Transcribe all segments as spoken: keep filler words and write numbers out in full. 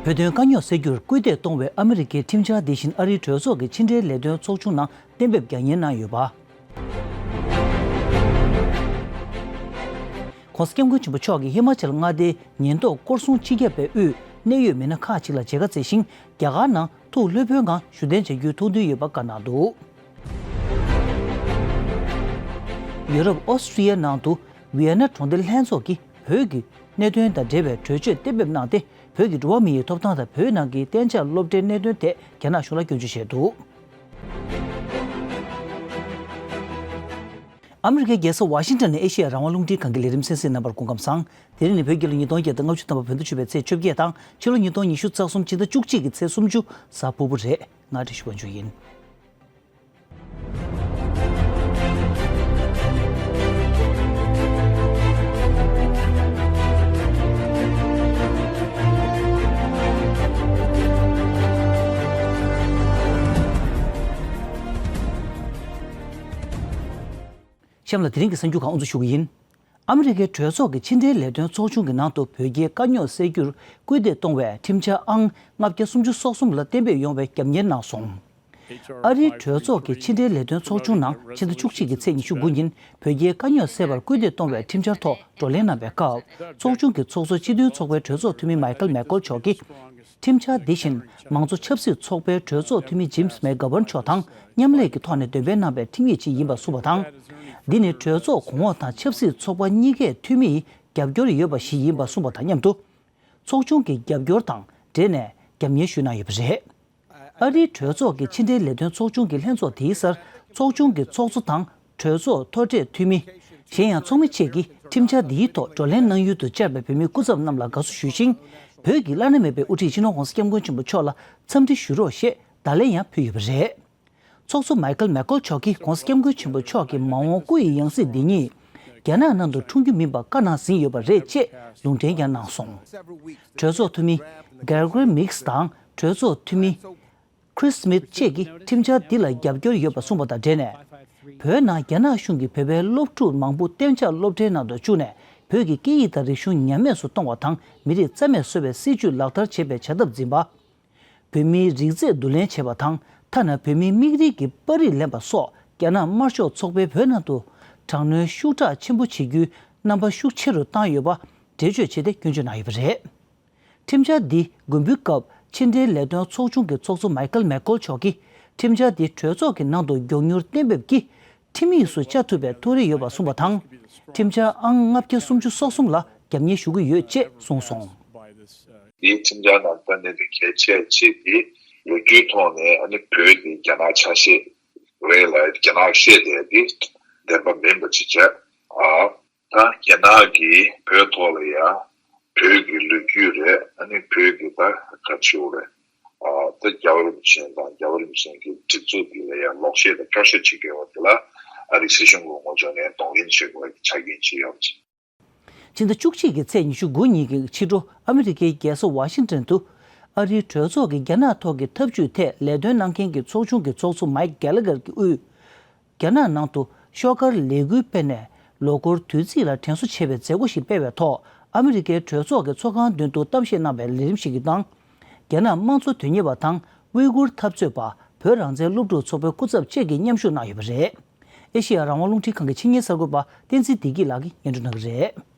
བོད་དོན་དཀའ་རྙོག་སེལ་རྒྱུར་སྐུལ་འདེད་གཏོང་བའི་ཨ་མི་རི་ཀའི་ཁྲིམས་འཆར་འདི་བཞིན་ཨ་རིའི་གྲོས་ཚོགས་ཀྱི་ཕྱི་འབྲེལ་ལས་དོན་ཚོགས་ཆུང་ནང་གཏན་འབེབས་རྒྱག་ཉེན་གནང་ཡོད་པ། ྋགོང་ས་ྋསྐྱབས་མགོན་ཆེན་པོ་མཆོག་གིས་ཧི་མ་ཅལ་མངའ་སྡེའི་ཉེན་རྟོག་སྐོར་སྲུང་སྤྱི་ཁྱབ་པའི་དབུས་གནད་ཡོད་མི་སྣ་ཁག་ཅིག་ལ་མཇལ་ཁ་བསྩལ་ཞིང་། རྒྱ་གར་ནང་ཐུགས་ལྷོད་པོའི་ངང་བཞུགས་གདན་འཇགས་རྒྱུའི་ཐུགས་འདུན་ཡོད་པ་བཀའ་གནང་འདུག་ཡུ་རོབ་ཨོ་སི་ཀྲི་ཡའི་ནང་དུ་ཝི་ཡ་ན་གྲོང་སྡེ་ལྷན་ཚོགས་ཀྱིས་བོད་ཀྱི་གནད་དོན་དང་འབྲེལ་བའི་གྲོས་ཆོད་གཏན་འབེབས་གནང་སྟེ། བོད་ཀྱི་འགྲོ་བ་མིའི་ཐོབ་ཐང་དང་བོད་ནང་གི་གཏན་འཇགས་སློབ་གྲྭའི་གནད་དོན་ཐད་རྒྱ་ནག་གཞུང་ལ་སྐྱོན་བརྗོད་བྱས་འདུག་ཨ་མི་རི་ཀའི་རྒྱལ་ས་ཝ་ཤིང་ཊོན་ནས་ཨེ་ཤེ་ཡ་རང་དབང་རླུང་འཕྲིན་ཁང་གི་ལས་རིམ་གསན་གཟིགས་རྣམ་པར་སྐུ་ཁམས་བཟང་། དེ་རིང་ནི་བོད་རྒྱལ་ལོ་ཉིས་སྟོང་བརྒྱ་དང་ལྔ་བཅུ་ཐམ་པ་བོད་ཟླ་བཅུ་པའི་ཚེས་བཅོ་བརྒྱད་དང་ཕྱི་ལོ་ཉིས་སྟོང་ཉི་ཤུ་རྩ་གསུམ་ཕྱི་ཟླ་བཅུ་གཅིག་གི་ཚེས་སུམ་ཅུ་གཟའ་ཕུར་བུ་རེད། ང་བཀྲ་ཤིས་དབང་ཕྱུག་ཡིན། གཤམ་ལ་དེ་རིང་གི་གསར་འགྱུར་ཁག་དབུ་འཛུགས་ཞུ་གི་ཡིན། ཨ་མི་རི་ཀའི་གྲོས་ཚོགས་ཀྱི་ཕྱི་འབྲེལ་ལས་དོན་ཚོགས་ཆུང་གི་ནང་དུ་བོད་རྒྱའི་དཀའ་རྙོག་སེལ་རྒྱུར་སྐུལ་འདེད་གཏོང་བའི་ཁྲིམས་འཆར་ཨང་ལྔ་བརྒྱ་སུམ་ཅུ་སོ་གསུམ་ལ་གཏན་འབེབས་ཡོང་བའི་རྒྱབ་གཉེར་གནང་སོང་། ཨ་རིའི་གྲོས་ཚོགས་ཀྱི་ཕྱི་འབྲེལ་ལས་དོན་ཚོགས་ཆུང་ནང་ཕྱི་ཟླ་བཅུ་གཅིག་གི་ཚེས་ཉི་ཤུ་དགུ་ཉིན་བོད་རྒྱའི་དཀའ་རྙོག་སེལ་བར་སྐུལ་འདེད་གཏོང་བའི་ཁྲིམས་འཆར་ཐོག་བགྲོ་གླེང་གནང་བའི་སྐབས། ཚོགས་ཆུང་གི་ཚོགས་གཙོ་སྤྱི་མཐུན་ཚོགས་པའི་གྲོས་ཚོགས་འཐུས་མི་མའི་ཁལ་མེག་ཀོལ་མཆོག་གིས། ཁྲིམས་འཆར་འདི་བཞིན་མང་གཙོ་ཆབ་སྲིད་ཚོགས་པའི་གྲོས་ཚོགས་འཐུས་མི་ཇིམ་སི་མེག་གྷ་བྷརན་མཆོག་དང་མཉམ་ལས་ཀྱི་ཐོག་ནས་འདོན་སྤེལ་གནང་བའི་ཁྲིམས་ཡིག་ཅིག་ཡིན་པ་གསུངས་པ་དང་། འདི་ནི་གྲོས་ཚོགས་གོང་འོག་དང་ཆབ་སྲིད་ཚོགས་པ་གཉིས་ཀས་འཐུས་མིའི་རྒྱབ་སྐྱོར་ཡོད་པ་ཞིག་ཡིན་པ་གསུངས་པ་དང་མཉམ་དུ། ཚོགས་ཆུང་གི་རྒྱབ་སྐྱོར་དང་འབྲེལ་ནས་རྒྱབ་གཉེར་ཞུས་གནང་ཡོད་པ་རེད། ཨ་རིའི་གྲོས་ཚོགས་ཀྱི་ཕྱི་འབྲེལ་ལས་དོན་ཚོགས་ཆུང་གི་ལྷན་ཚོགས་དེའི་སར་ཚོགས་ཆུང་གི་ཚོགས་གཙོ་དང་། གྲོས་ཚོགས་མཐོ་གྲས་འཐུས་མི། གཞན་ཡང་ཚོགས་མི་བཅས་ཀྱིས་ཁྲིམས་འཆར་འདིའི་ཐོག་བགྲོ་གླེང་གནང་ཡུལ་དུ་བཅར་བའི་བོད་མི་སྐུ་ཚབ་རྣམས་ལ་དགའ་བསུ་ཞུས་ཤིང་། བོད་ཀྱི་བླ་ན་མེད་པའི་དབུ་ཁྲིད་སྤྱི་ནོར་༧གོང་ས་༧སྐྱབས་མགོན་ཆེན་པོ་མཆོག་ལ་འཚམས་འདྲི་ཞུ་རོགས་ཞེས་བརྡ་ལན་ཡང་ཕུལ་ཡོད་པ་རེད། ཚོགས་གཙོ་མའི་ཁལ་མེག་ཀོལ་མཆོག་གིས་༧གོང་ས་༧སྐྱབས་མགོན་ཆེན་པོ་མཆོག་གི་མ་འོངས་སྐུ་ཡི་ཡང་སྲིད་འདི་ཉིད་རྒྱ་ནག་ནང་དུ་འཁྲུངས་རྒྱུ་མིན་པ་བཀའ་གནང་ཟིན་ཡོད་པ་རེད་ཅེས་ལུང་འདྲེན་ཀྱང་གནང་སོང་། གྲོས་ཚོགས་འཐུས་མི་གྷེ་རེ་གྷི་རི་མིག་སི་དང་གྲོས་ཚོགས་འཐུས་མི་ཁྲིས་སི་མིཐ་བཅས་ཀྱིས་ཁྲིམས་འཆར་འདི་ལ་རྒྱབ་སྐྱོར་ཡོད་པ་གསུངས་པ་དང་འབྲེལ་ནས། བོད་ནང་རྒྱ་ནག་གཞུང་གིས་བོད་པའི་སློབ་ཕྲུག་མང་པོ་གཏན་འཇགས་སློབ་གྲྭའི་ནང་དུ་བཅུག་ནས་བོད་ཀྱི་སྐད་ཡིག་དང་རིག་གཞུང་ཉམས་དམས་སུ་གཏོང་བ་དང་མི་རིགས་རྩ་མེད་བཟོ་བའི་སྲིད་བྱུས་ལག་བསྟར་བྱེད་པའི་བྱ་ཐབས་འཛིན་པ། བོད་མིའི་རིགས་རྫས་བསྡུ་ལེན་བྱེད་པ་དང་ཐ་ན་བོད་མིའི་དམིགས་རིམ་གྱི་པར་རིས་ལེན་པ་སོགས་རྒྱ་ནག་དམར་ཤོག་ཚོགས་པས་བོད་ནང་དུ་དྲག་གནོན་ཤུགས་དྲག་ཆེན་པོ་བྱེད་རྒྱུའི་རྣམ་པ་ཤུགས་ཆེ་རུ་བཏང་ཡོད་པ་འགྲེལ་བརྗོད་བྱས་ཏེ་སྐྱོན་བརྗོད་གནང་ཡོད་པ་རེད། ཁྲིམས་འཆར་འདི་དགོངས་འབུལ་སྐབས་ཕྱི་འབྲེལ་ལས་དོན་ཚོགས་ཆུང་གི་ཚོགས་གཙོ་མའི་ཁལ་མེག་ཀོལ་མཆོག་གིས་ཁྲིམས་འཆར་འདི་གྲོས་ཚོགས་ཀྱི་ནང་དུ་མགྱོགས་མྱུར་གཏན་འབེབས་ཀྱིས་ཁྲིམས་ཡིག་སུ་བཅའ་ཐུབ་པའི་ཐུགས་རེ་ཡོད་པ་གསུངས་པ་དང་། ཁྲིམས་འཆར་ཨང་ལྔ་བརྒྱ་སུམ་ཅུ་སོ་གསུམ་ལ་རྒྱབ་གཉེར་ཞུ་གི་ཡོད་ཅེས་གསུངས་སོང་། འདིའི་ཁྲིམས་འཆར་ནང་ལྟ་གནད་དོན་གལ་ཆེ་ཆེ་དེ་ལོ་རྒྱུས་ཐོག་ནས་ཨ་ནི་བོད་དེ་རྒྱ་ནག་ཆ་ཤས་རེད་ལ་རྒྱ་ནག་བཤད་བསྡད་དེ་བདེན་པ་མིན་པ་ཅིག་བྱས། ཨ། ད་རྒྱ་ནག་གིས་བོད་ཐོག་ལ་ཡང་བོད་ཀྱི་ལོ་རྒྱུས་རེད། ཨ་ནི་བོད་ཀྱི་ད་ག་ཆེའུ་རེད། ཨ། ད་རྒྱལ་བ་རིན་པོ་ཆེ་དང་རྒྱལ་བ་རིན་པོ་ཆེ་གི་སྒྲིག་འཛུགས་འདི་ལ་ཡང་ལོག་བཤད་དང་བསྐྱར་བཤད་བྱེད་དགོས་པ་དེ་ལ་ཨ་རིའི་སྲིད་གཞུང་གི་ངོས་ཕྱོགས་ནས་གདོང་ལེན་བྱེད་དགོས་པའི་ཆ་རྐྱེན་ཅིག་ཡོད་པ་ཅིག་ཕྱི་ཟླ་བཅུ་གཅིག་གི་ཚེས་ཉི་ཤུ་དགུ་ཉིན་གྱི་ཕྱི་དྲོ་ཨ་མི་རི་ཀའི་རྒྱལ་ས་ཝ་ཤིང་ཊོན་དུ་ཨ་རིའི་གྲོས་ཚོགས་ཀྱི་རྒྱ་ནག་ཐོག་གི་ཐབས་ཇུས་ཐད་ལས་དོན་གནང་མཁན་གྱི་ཚོགས་ཆུང་གི་ཚོགས་གཙོ་མའིག་གྷེ་ལ་གྷེར་གྱི་དབུས། རྒྱ་ནག་ནང་དུ་ཤོག་དཀར་ལས་འགུལ་སྤེལ་ནས་ལོ་འཁོར་དུས་ཚིགས་ལ་དྲན་གསོ་བྱེད་པའི་མཛད་སྒོ་ཞིག་སྤེལ་བའི་ཐོག་ཨ་མི་རི་ཀའི་གྲོས་ཚོགས་ཀྱི་ཚོགས་ཁང་མདུན་དུ་གཏམ་བཤད་གནང་བའི་ལས་རིམ་ཞིག་གི་ནང་། རྒྱ་ནག་དམངས་གཙོ་དོན་གཉེར་བ་དང་ཝི་གུར་འཐབ་རྩོད་པ་བོད་རང་བཙན་སློབ་ཕྲུག་ཚོགས་པའི་སྐུ་ཚབ་བཅས་ཀྱིས་མཉམ་ཞུགས་གནང་ཡོད་པ་རེད། ཨེ་ཤེ་ཡ་རང་དབང་རླུང་འཕྲིན་ཁང་གི་ཆིངས་ཉན་གསར་འགོད་པ་བསྟན་འཛིན་བདེ་སྐྱིད་ལགས་ཀྱིས་སྙན་སྒྲོན་གནང་གི་རེད།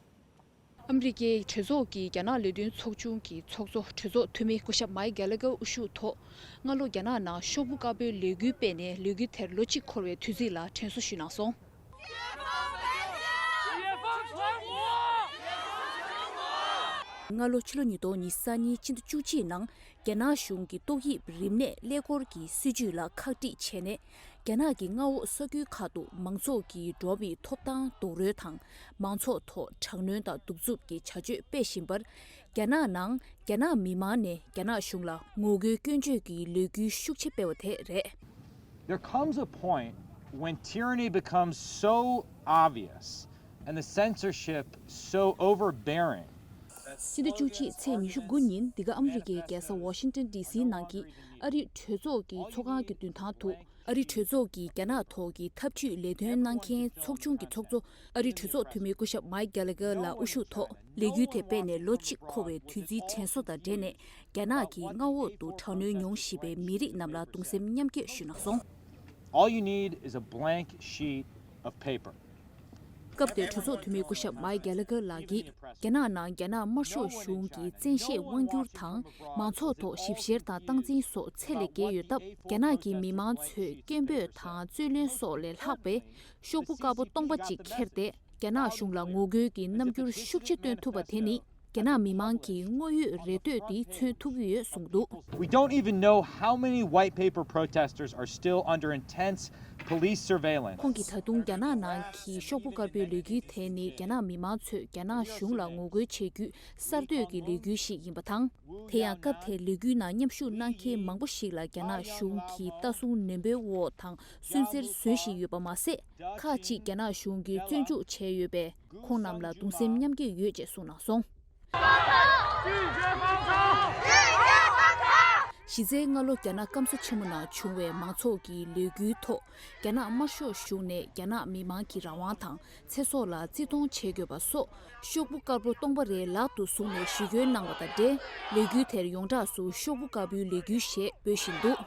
ཨ་མི་རི་ཀའི་གྲོས་ཚོགས་ཀྱི་རྒྱ་ནག་ལས་དོན་ཚོགས་ཆུང་གི་ཚོགས་གཙོ་གྲོས་ཚོགས་འཐུས་མི་སྐུ་ཞབས་མའིག་གྷེ་ལ་གྷེར་དབུ་བཞུགས་ཐོག་སྔ་ལོ་རྒྱ་ནག་ནང་ཤོག་བུ་དཀར་པོའི་ལས་འགུལ་སྤེལ་ནས་ལས་འགུལ་དེར་ལོ་གཅིག་འཁོར་བའི་དུས་ཚིགས་ལ་དྲན་གསོ་ཞུས་གནང་སོང་། སྔ་ལོ་ཕྱི་ལོ་ཉིས་སྟོང་ཉི་ཤུ་རྩ་གཉིས་ཕྱི་ཟླ་བཅུ་གཅིག་ནང་རྒྱ་ནག་གཞུང་གིས་ཏོག་དབྱིབས་རིམས་ནད་ཀླད་ཀོར་གྱི་སྲིད་བྱུས་ལ་ཁག་དཀྲིས་བྱས་ནས། རྒྱ་ནག་གི་མངའ་འོག་ས་ཁུལ་ཁག་ཏུ་མང་ཚོགས་ཀྱི་འགྲོ་བའི་ཐོབ་ཐང་རྡོག་རོལ་དང་མང་ཚོགས་ཐོག་དྲག་གནོན་དང་གདུག་རྩུབ་ཀྱི་བྱ་སྤྱོད་སྤེལ་བཞིན་པར། རྒྱ་ནག་ནང་རྒྱ་ནག་མི་མང་ནས་རྒྱ་ནག་གཞུང་ལ་ངོ་རྒོལ་སྐྱོན་བརྗོད་ཀྱི་ལས་འགུལ་ཤུགས་ཆེ་སྤེལ་བ་དེ་རེད། There comes a point when tyranny becomes so obvious and the censorship so overbearing. ཕྱི་ཟླ་བཅུ་གཅིག་ཚེས་ཉི་ཤུ་དགུ་ཉིན་འདི་ག་ཨ་མི་རི་ཀའི་རྒྱལ་ས་ཝ་ཤིང་ཏོན་ཌི་སི་ནང་གི་ཨ་རིའི་གྲོས་ཚོགས་ཀྱི་ཚོགས་ཁང་གི་མདུན་ཐང་དུ། ཨ་རི་གྲོས་ཚོགས་ཀྱི་རྒྱ་ནག་ཐོག་གི་འཐབ་ཇུས་ལས་དོན་གནང་མཁན་ཚོགས་ཆུང་གི་ཚོགས་གཙོ་ཨ་རི་གྲོས་ཚོགས་འཐུས་མི་སྐུ་ཞབས་མའིག་གྷེ་ལ་གྷེར་ལགས་དབུ་བཞུགས་ཐོག་ལས་འགུལ་དེ་སྤེལ་ནས་ལོ་གཅིག་འཁོར་བའི་དུས་ཚིགས་དྲན་གསོ་དང་འབྲེལ་ནས། རྒྱ་ནག་གི་མངའ་འོག་ཏུ་དྲག་གནོན་མྱོང་བཞིན་པའི་མི་རིགས་རྣམས་ལ་གདུང་སེམས་མཉམ་སྐྱེད་ཞུས་གནང་སོང་། All you need is a blank sheet of paper. སྐབས་དེར་གྲོས་ཚོགས་འཐུས་མི་སྐུ་ཞབས་མའིག་གྷེ་ལ་གྷེར་ལགས་ཀྱིས། རྒྱ་ནག་ནང་རྒྱ་ནག་དམར་ཤོག་གཞུང་གི་བཙན་ཤེད་དབང་སྒྱུར་དང་། མང་ཚོགས་ཐོག་ཞིབ་བཤེར་དང་སྟངས་འཛིན་སོགས་ཚད་ལས་བརྒལ་ཡོད་སྟབས། རྒྱ་ནག་གི་མི་མང་ཚོས་སྐད་འབོད་དང་རྩོད་ལེན་སོགས་ལས་ལྷག་པའི་ཤོག་བུ་དཀར་པོ་སྟོང་པ་གཅིག་ཁྱེར་ཏེ། རྒྱ་ནག་གཞུང་ལ་ངོ་རྒོལ་གྱི་རྣམ་འགྱུར་ཤུགས་ཆེ་སྟོན་ཐུབ་པ་དེ་ནི། རྒྱ་ནག་མི་མང་གི་དངོས་ཡོད་རེ་འདོད་དེ་མཚོན་ཐུབ་ཀྱི་ཡོད་གསུངས་འདུག། We don't even know how many white paper protesters are still under intense police surveillance. ཁོང་གིས་ད་དུང་རྒྱ་ནག་ནང་གི་ཤོག་བུ་དཀར་པོའི་ལས་འགུལ་དེ་ནི་རྒྱ་ནག་མི་མང་ཚོས་རྒྱ་ནག་གཞུང་ལ་ངོ་རྒོལ་བྱེད་རྒྱུའི་གསར་གཏོད་ཀྱི་ལས་འགུལ་ཞིག་ཡིན་པ་དང་། དེ་ཡང་སྐབས་དེར་ལས་འགུལ་ནང་མཉམ་ཞུགས་གནང་མཁན་མང་པོ་ཞིག་ལ་རྒྱ་ནག་གཞུང་གིས་ལྟ་སྲུང་ནན་པོའི་འོག་དང་སུན་གཙེར་བཟོ་བཞིན་ཡོད་པ་མ་ཟད། ཁག་ཅིག་རྒྱ་ནག་གཞུང་གིས་བཙོན་འཇུག་བྱས་ཡོད་པས། ཁོང་རྣམས་ལ་གདུང་སེམས་མཉམ་སྐྱེད་ཡོད་ཅེས་གསུངས་གནང་སོང་། གཞི་རྩའི་སྔ་ལོ་རྒྱ་ནག་སྐམ་ས་ཆེན་མོ་ནང་བྱུང་བའི་མང་ཚོགས་ཀྱི་ལས་འགུལ་ཐོག་རྒྱ་ནག་དམར་ཤོག་གཞུང་ནས་རྒྱ་ནག་མི་མང་གི་རང་དབང་དང་ཚེ་སྲོག་ལ་བརྩི་མཐོང་བྱེད་དགོས་པ་སོགས་ཤོག་བུ་དཀར་པོ་སྟོང་པ་རེ་ལག་ཏུ་བཟུང་ནས་ཞི་རྒོལ་གནང་བ་དང་འབྲེལ། ལས་འགུལ་དེར་ཡོངས་གྲགས་སུ་ཤོག་བུ་དཀར་པོའི་ལས་འགུལ་ཞེས་འབོད་བཞིན་འདུག།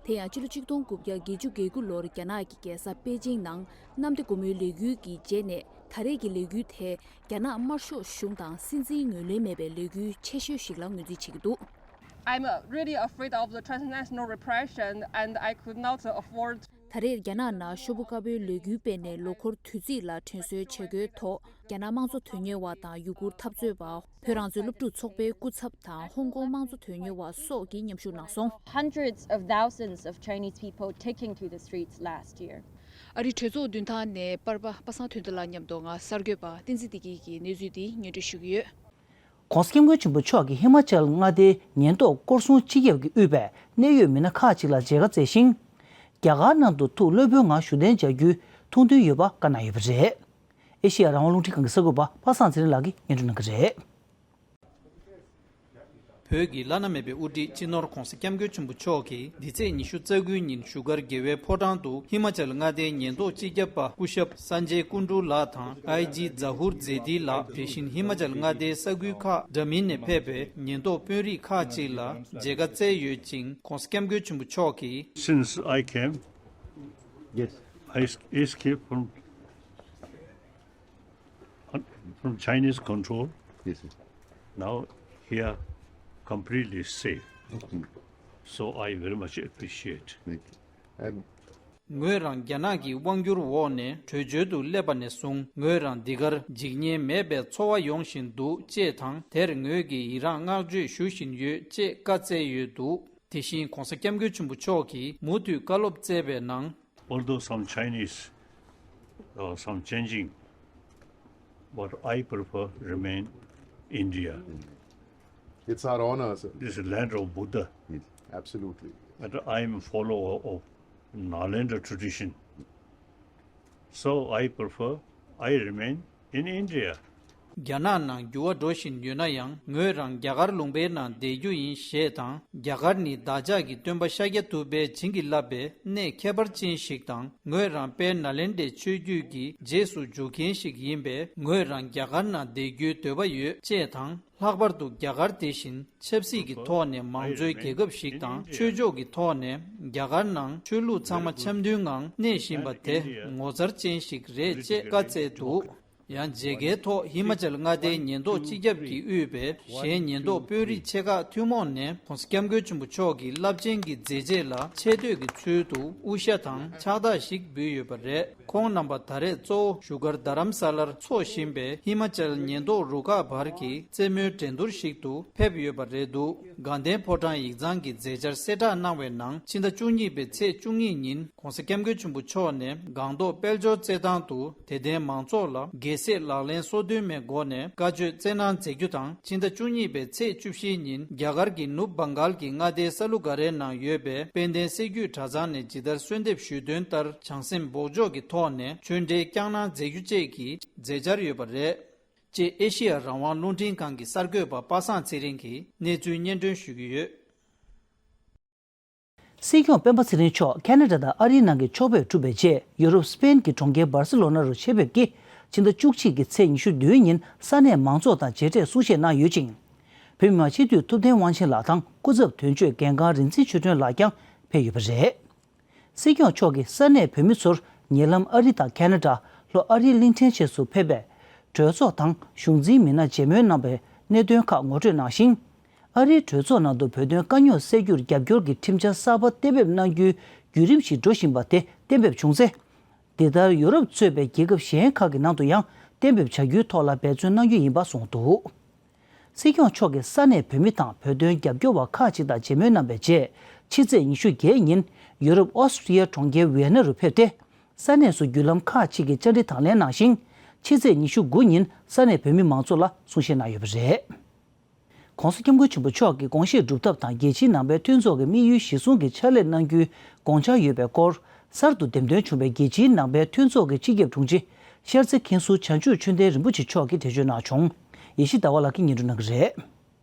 དེ་ཡང་ཕྱི་ལོ་ཆིག་སྟོང་དགུ་བརྒྱ་བརྒྱད་ཅུ་གྱ་དགུ་ལོར་རྒྱ་ནག་གི་རྒྱལ་ས་པེ་ཅིང་ནང་གནམ་བདེ་སྒོ་མོའི་ལས་འགུལ་གྱི་རྗེས་ནས་ད་རེས་ཀྱི་ལས་འགུལ་དེ་རྒྱ་ནག་དམར་ཤོག་གཞུང་དང་སྲིད་འཛིན་ངོས་ལེན་མེད་པའི་ལས་འགུལ་ཆེ་ཤོས་ཤིག་ལ་ངོས་འཛིན་བྱེད་ཀྱི་འདུག། I'm uh, really afraid of the transnational repression and I could not uh, afford ད་རེས་རྒྱ་ནག་ནང་ཤོག་བུ་དཀར་པོའི་ལས་འགུལ་སྤེལ་ནས་ལོ་འཁོར་དུས་ཚིགས་ལ་དྲན་གསོའི་བྱེད་སྒོའི་ཐོག་རྒྱ་ནག་དམངས་གཙོ་དོན་གཉེར་བ་དང་ཡུ་གུར་འཐབ་རྩོད་པ། བོད་རང་བཙན་སློབ་ཕྲུག་ཚོགས་པའི་སྐུ་ཚབ་དང་ཧོང་ཀོང་དམངས་གཙོ་དོན་གཉེར་བ་སོགས་ཀྱིས་མཉམ་ཞུགས་གནང་སོང་། Hundreds of thousands of Chinese people taking to the streets last year. ཨ་རི་གྲོས་ཚོགས་མདུན་ཐང་ནས་པར་པ་པ་སངས་དོན་ལྡན་ལགས་མཉམ་དུ་ང་གསར་འགོད་པ་བསྟན་འཛིན་བདེ་སྐྱིད་ཀྱིས་གནས་ཚུལ་འདི་སྙན་སྒྲོན་ཞུ་གི་ཡོད། ྋགོང་ས་ྋསྐྱབས་མགོན་ཆེན་པོ་མཆོག་གིས་ཧི་མ་ཅལ་མངའ་སྡེའི་ཉེན་རྟོག་སྐོར་སྲུང་སྤྱི་ཁྱབ་ཀྱིས་དབུས་པའི་གནད་ཡོད་མི་སྣ་ཁག་ཅིག་ལ་མཇལ་ཁ་བསྩལ་ཞིང་། རྒྱ་གར་ནང་དུ་ཐུགས་བློ་ཕམ་ངང་བཞུགས་གདན་འཇགས་རྒྱུའི་ཐུགས་འདུན་ཡོད་པ་བཀའ་གནང་ཡོད་པ་རེད། ཨེ་ཤེ་ཡ་རང་དབང་རླུང་འཕྲིན་ཁང་གི་གསར་འགོད་པ་པ་སངས་ཚེ་རིང་ལགས་ཀྱིས་སྙན་སྒྲོན་གནང་གི་རེད། བོད་ཀྱི་བླ་ན་མེད་པའི་དབུ་ཁྲིད་སྤྱི་ནོར་ྋགོང་ས་ྋསྐྱབས་མགོན་ཆེན་པོ་མཆོག་གིས་འདི་ཚེས་ཉི་ཤུ་རྩ་དགུའི་ཉིན་བཞུགས་སྒར་རྒྱལ་བའི་ཕོ་བྲང་དུ་ཧི་མ་ཅལ་མངའ་སྡེའི་ཉེན་རྟོག་སྤྱི་ཁྱབ་པ་སྐུ་ཞབས་སན་ཇེ་ཀུན་ཌུ་ལགས་དང་ཨའི་ཇི་ཛ་ཧུར་ཛེ་ཏི་ལགས། དེ་བཞིན་ཧི་མ་ཅལ་མངའ་སྡེའི་ས་ཁུལ་ཁག་འདྲ་མིན་ནས་ཕེབས་པའི་ཉེན་རྟོག་དཔོན་རིགས་ཁག་ཅིག་ལ་མཇལ་ཁ་བསྩལ་ཡོད་ཅིང་། ྋགོང་ས་ྋསྐྱབས་མགོན་ཆེན་པོ་མཆོག་གིས། Since I came, yes, I es- escaped from from Chinese control. Yes, sir. Now here completely safe. Okay. So I very much appreciate. Thank you. And ངོས་རང་རྒྱ་ནག་གི་དབང་བསྒྱུར་འོག་ནས་བྲོས་བྱོལ་དུ་སླེབས་པ་ནས་བཟུང་ངོས་རང་འདི་གར་འཇིགས་ཉེན་མེད་པའི་ཚོར་བ་ཡོང་བཞིན་འདུག་ཅེས་དང་། དེར་ངོས་ཀྱིས་ཡི་རངས་བསྔགས་བརྗོད་ཞུ་བཞིན་ཡོད་ཅེས་བཀའ་སྩལ་ཡོད་འདུག། དེ་བཞིན་ྋགོང་ས་ྋསྐྱབས་མགོན་ཆེན་པོ་མཆོག་གིས་མུ་མཐུད་བཀའ་སློབ་སྩལ་བའི་ནང་། Although some Chinese, uh, some changing, but I prefer remain India. It's our honor, sir. This is land of Buddha. Yes. Absolutely. And I am a follower of Nalanda tradition. So I prefer, I remain in India. རྒྱ་ནག་ནང་འགྱུར་བ་འགྲོ་བཞིན་ཡོད་ན་ཡང་། ངོས་རང་རྒྱ་གར་ལུང་པའི་ནང་བསྡད་རྒྱུ་ཡིན་ཞེས་དང་། རྒྱ་གར་ནི་བདག་ཅག་གི་སྟོན་པ་ཤཱཀྱ་ཐུབ་པས་བྱིན་གྱིས་བརླབས་པའི་གནས་ཁྱད་པར་ཅན་ཞིག་དང་། ངོས་རང་དཔལ་ནཱ་ལེནྡྲའི་ཆོས་བརྒྱུད་ཀྱི་རྗེས་སུ་འཇུག་མཁན་ཞིག་ཡིན་པས། ངོས་རང་རྒྱ་གར་ནང་བསྡད་རྒྱུའི་འདོད་པ་ཡོད་ཅེས་དང་། ལྷག་པར་དུ་རྒྱ་གར་དེ་བཞིན་ཆབ་སྲིད་ཀྱི་ཐོག་ནས་མང་གཙོའི་རྒྱལ་ཁབ་ཞིག་དང་། ཆོས་ཕྱོགས་ཀྱི་ཐོག་ནས་རྒྱ་གར་ནང་ཆོས་ལུགས་ཚང་མ་འཆམ་མཐུན་ངང་གནས་བཞིན་པ་དེ་ངོ་མཚར་ཅན་ཞིག་རེད་ཅེས་བཀའ་སྩལ་འདུག། ཡང་མཇལ་ཁའི་ཐོག་ཧི་མ་ཅལ་མངའ་སྡེའི་ཉེན་རྟོག་སྤྱི་ཁྱབ་ཀྱིས་དབུས་པའི་གཞན་ཉེན་རྟོག་དཔོན་རིགས་ཆེ་ཁག་ཐུན་མོང་ནས་ྋགོང་ས་ྋསྐྱབས་མགོན་ཆེན་པོ་མཆོག་གི་རླབས་ཆེན་གྱི་མཛད་རྗེས་ལ་ཆེ་བསྟོད་ཀྱི་ཚུལ་དུ་དབུ་ཞྭ་དང་ཕྱག་རྟགས་ཤིག་འབུལ་ཡོད་པ་རེད། ཁོང་རྣམ་པ་ད་རེས་གཙོ་བོ་བཞུགས་སྒར་རྡ་རམ་ས་ལར་འཚོགས་བཞིན་པའི་ཧི་མ་ཅལ་ཉེན་རྟོག་རུ་ཁག་བར་གྱི་རྩེད་མོའི་འགྲན་བསྡུར་ཞིག་ཏུ་ཕེབས་ཡོད་པ་རེད་འདུག། དགའ་ལྡན་ཕོ་བྲང་ཡིག་ཚང་གི་མཛད་འཆར་གསལ་བསྒྲགས་གནང་བའི་ནང་། ཕྱི་ཟླ་བཅུ་གཉིས་པའི་ཚེས་བཅུ་གཉིས་ཉིན་ྋགོང་ས་ྋསྐྱབས་མགོན་ཆེན་པོ་མཆོག་ནས་སྒང་ཏོག་དཔལ་འབྱོར་རྩེད་ཐང་དུ་དད་ལྡན་མང་ཚོགས་ལ་རྒྱལ་སྲས་ལག་ལེན་སོ་བདུན་མའི་སྒོ་ནས་བཀའ་ཆོས་སྩལ་གནང་མཛད་རྒྱུ་དང་། ཕྱི་ཟླ་བཅུ་གཉིས་པའི་ཚེས་བཅུ་བཞི་ཉིན་རྒྱ་གར་གྱི་ནུབ་བྷང་གཱལ་གྱི་མངའ་སྡེ་ས་ལུ་ག་རེ་ནང་ཡོད་པའི་དཔལ་ལྡན་སྲད་རྒྱུད་གྲྭ་ཚང་ནས་ཇི་ལྟར་གསོལ་འདེབས་ཞུས་དོན་ལྟར་བྱང་སེམས་འབོགས་འཇོག་གི་ཐོག་ནས་ཆོས་འབྲེལ་བསྐྱངས་གནང་མཛད་རྒྱུ་བཅས་ཀྱི་མཛད་འཆར་ཡོད་པ་རེད། ཅེས་ཨེ་ཤེ་ཡ་རང་དབང་རླུང་འཕྲིན་ཁང་གི་གསར་འགོད་པ་པ་སངས་ཚེ་རིང་གིས་གནས་ཚུལ་སྙན་སྒྲོན་ཞུ་གི་ཡོད། སྲིད་སྐྱོང་སྤེན་པ་ཚེ་རིང་མཆོག་ཁ་ན་ཌ་དང་ཨ་རིའི་ནང་གི་ཕྱོགས་ཕེབས་གྲུབ་པའི་རྗེས་ཡུ་རོབ་སི་པེན་གྱི་གྲོང་ཁྱེར་སྦར་སི་ལོ་ན་རུ་ཆེད་ཕེབས་ཀྱིས་ཕྱི་ཟླ་བཅུ་གཅིག་གི་ཚེས་ཉི་ཤུ་བདུན་ཉིན་ས་གནས་མང་ཚོགས་དང་མཇལ་འཕྲད་གསུང་བཤད་གནང་ཡོད་ཅིང་། བོད་མི་མང་སྤྱི་འཐུས་ཐུབ་བསྟན་དབང་ཆེན་ལགས་དང་སྐུ་ཚབ་དོན་གཅོད་འགན་ཁང་རིག་འཛིན་ཆོས་སྒྲོན་ལགས་ཀྱང་ཕེབས་ཡོད་པ་རེད། སྲིད་སྐྱོང་མཆོག་གིས་ས་གནས་བོད་མི་ཚོར་ཉེ་ལམ་ཨ་རི་དང་ཁ་ན་ཌ། ལྷོ་ཨ་རིའི་གླིང་ཕྲན་བཅས་སུ་ཕེབས་པའི་གྲོས་ཚོགས་དང་གཞུང་འཛིན་མི་སྣར་མཇལ་མོལ་གནང་བའི་གནད་དོན་ཁག་ངོ་སྤྲོད་གནང་ཞིང་། ཨ་རིའི་གྲོས་ཚོགས་ནང་དུ་བོད་དོན་དཀའ་རྙོག་སེལ་རྒྱུར་རྒྱབ་སྐྱོར་གྱི་ཁྲིམས་འཆར་གསར་པ་གཏན་འབེབས་གནང་རྒྱུའི་བརྒྱུད་རིམ་ཞིག་འགྲོ་བཞིན་པ་དེ་གཏན་འབེབས་བྱུང་ཚེ། འདི་ལྟར་ཡུ་རོབ་གཙོས་པའི་རྒྱལ་ཁབ་གཞན་ཁག་གི་ནང་དུ་ཡང་གཏན་འབེབས་བྱ་རྒྱུའི་ཐོག་ལ་འབད་བརྩོན་གནང་རྒྱུ་ཡིན་པ་གསུངས་འདུག། སྲིད་སྐྱོང་མཆོག་གིས་ས་གནས་བོད་མི་དང་བོད་དོན་རྒྱབ་སྐྱོར་བ་ཁག་ཅིག་དང་མཇལ་མོལ་གནང་བའི་རྗེས་ཕྱི་ཚེས་ཉི་ཤུ་བརྒྱད་ཉིན་ཡུ་རོབ་ཨོ་སི་ཀྲི་ཡའི་གྲོང་ཁྱེར་ཝི་ཡེ་ན་རུ་ཕེབས་ཏེ། ས་གནས་སུ་བརྒྱུད་ལམ་ཁག་ཅིག་གི་བཅར་འདྲི་དང་ལེན་གནང་ཞིང་། ཕྱི་ཚེས་ཉི་ཤུ་དགུ་ཉིན་ས་གནས་བོད་མི་མང་ཚོགས་ལ་གསུང་བཤད་གནང་ཡོད་པ་རེད། ྋགོང་ས་ྋསྐྱབས་མགོན་ཆེན་པོ་མཆོག་གི་དགོངས་བཞེད་སྒྲུབ་ཐབས་དང་རྒྱལ་སྤྱིའི་ནང་པའི་མཐུན་ཚོགས་ཀྱི་དམིགས་ཡུལ་གཞིར་བཟུང་གིས་ཕྱག་ལས་གནང་རྒྱུའི་དགོངས་འཆར་ཡོད་པའི་སྐོར། གསར་དུ་འདེམས་ཐོན་བྱུང་བའི་རྒྱལ་སྤྱིའི་ནང་པའི་མཐུན་ཚོགས་ཀྱི་སྤྱི་ཁྱབ་དྲུང་ཆེ་ཤར་རྩེ་མཁན་ཟུར་བྱང་ཆུབ་ཆོས་ལྡན་རིན་པོ་ཆེ་མཆོག་གིས་འགྲེལ་བརྗོད་གནང་བྱུང་། ཡེ་ཤེས་ཟླ་བ་ལགས་ཀྱིས་སྙན་སྒྲོན་གནང་གི་རེད།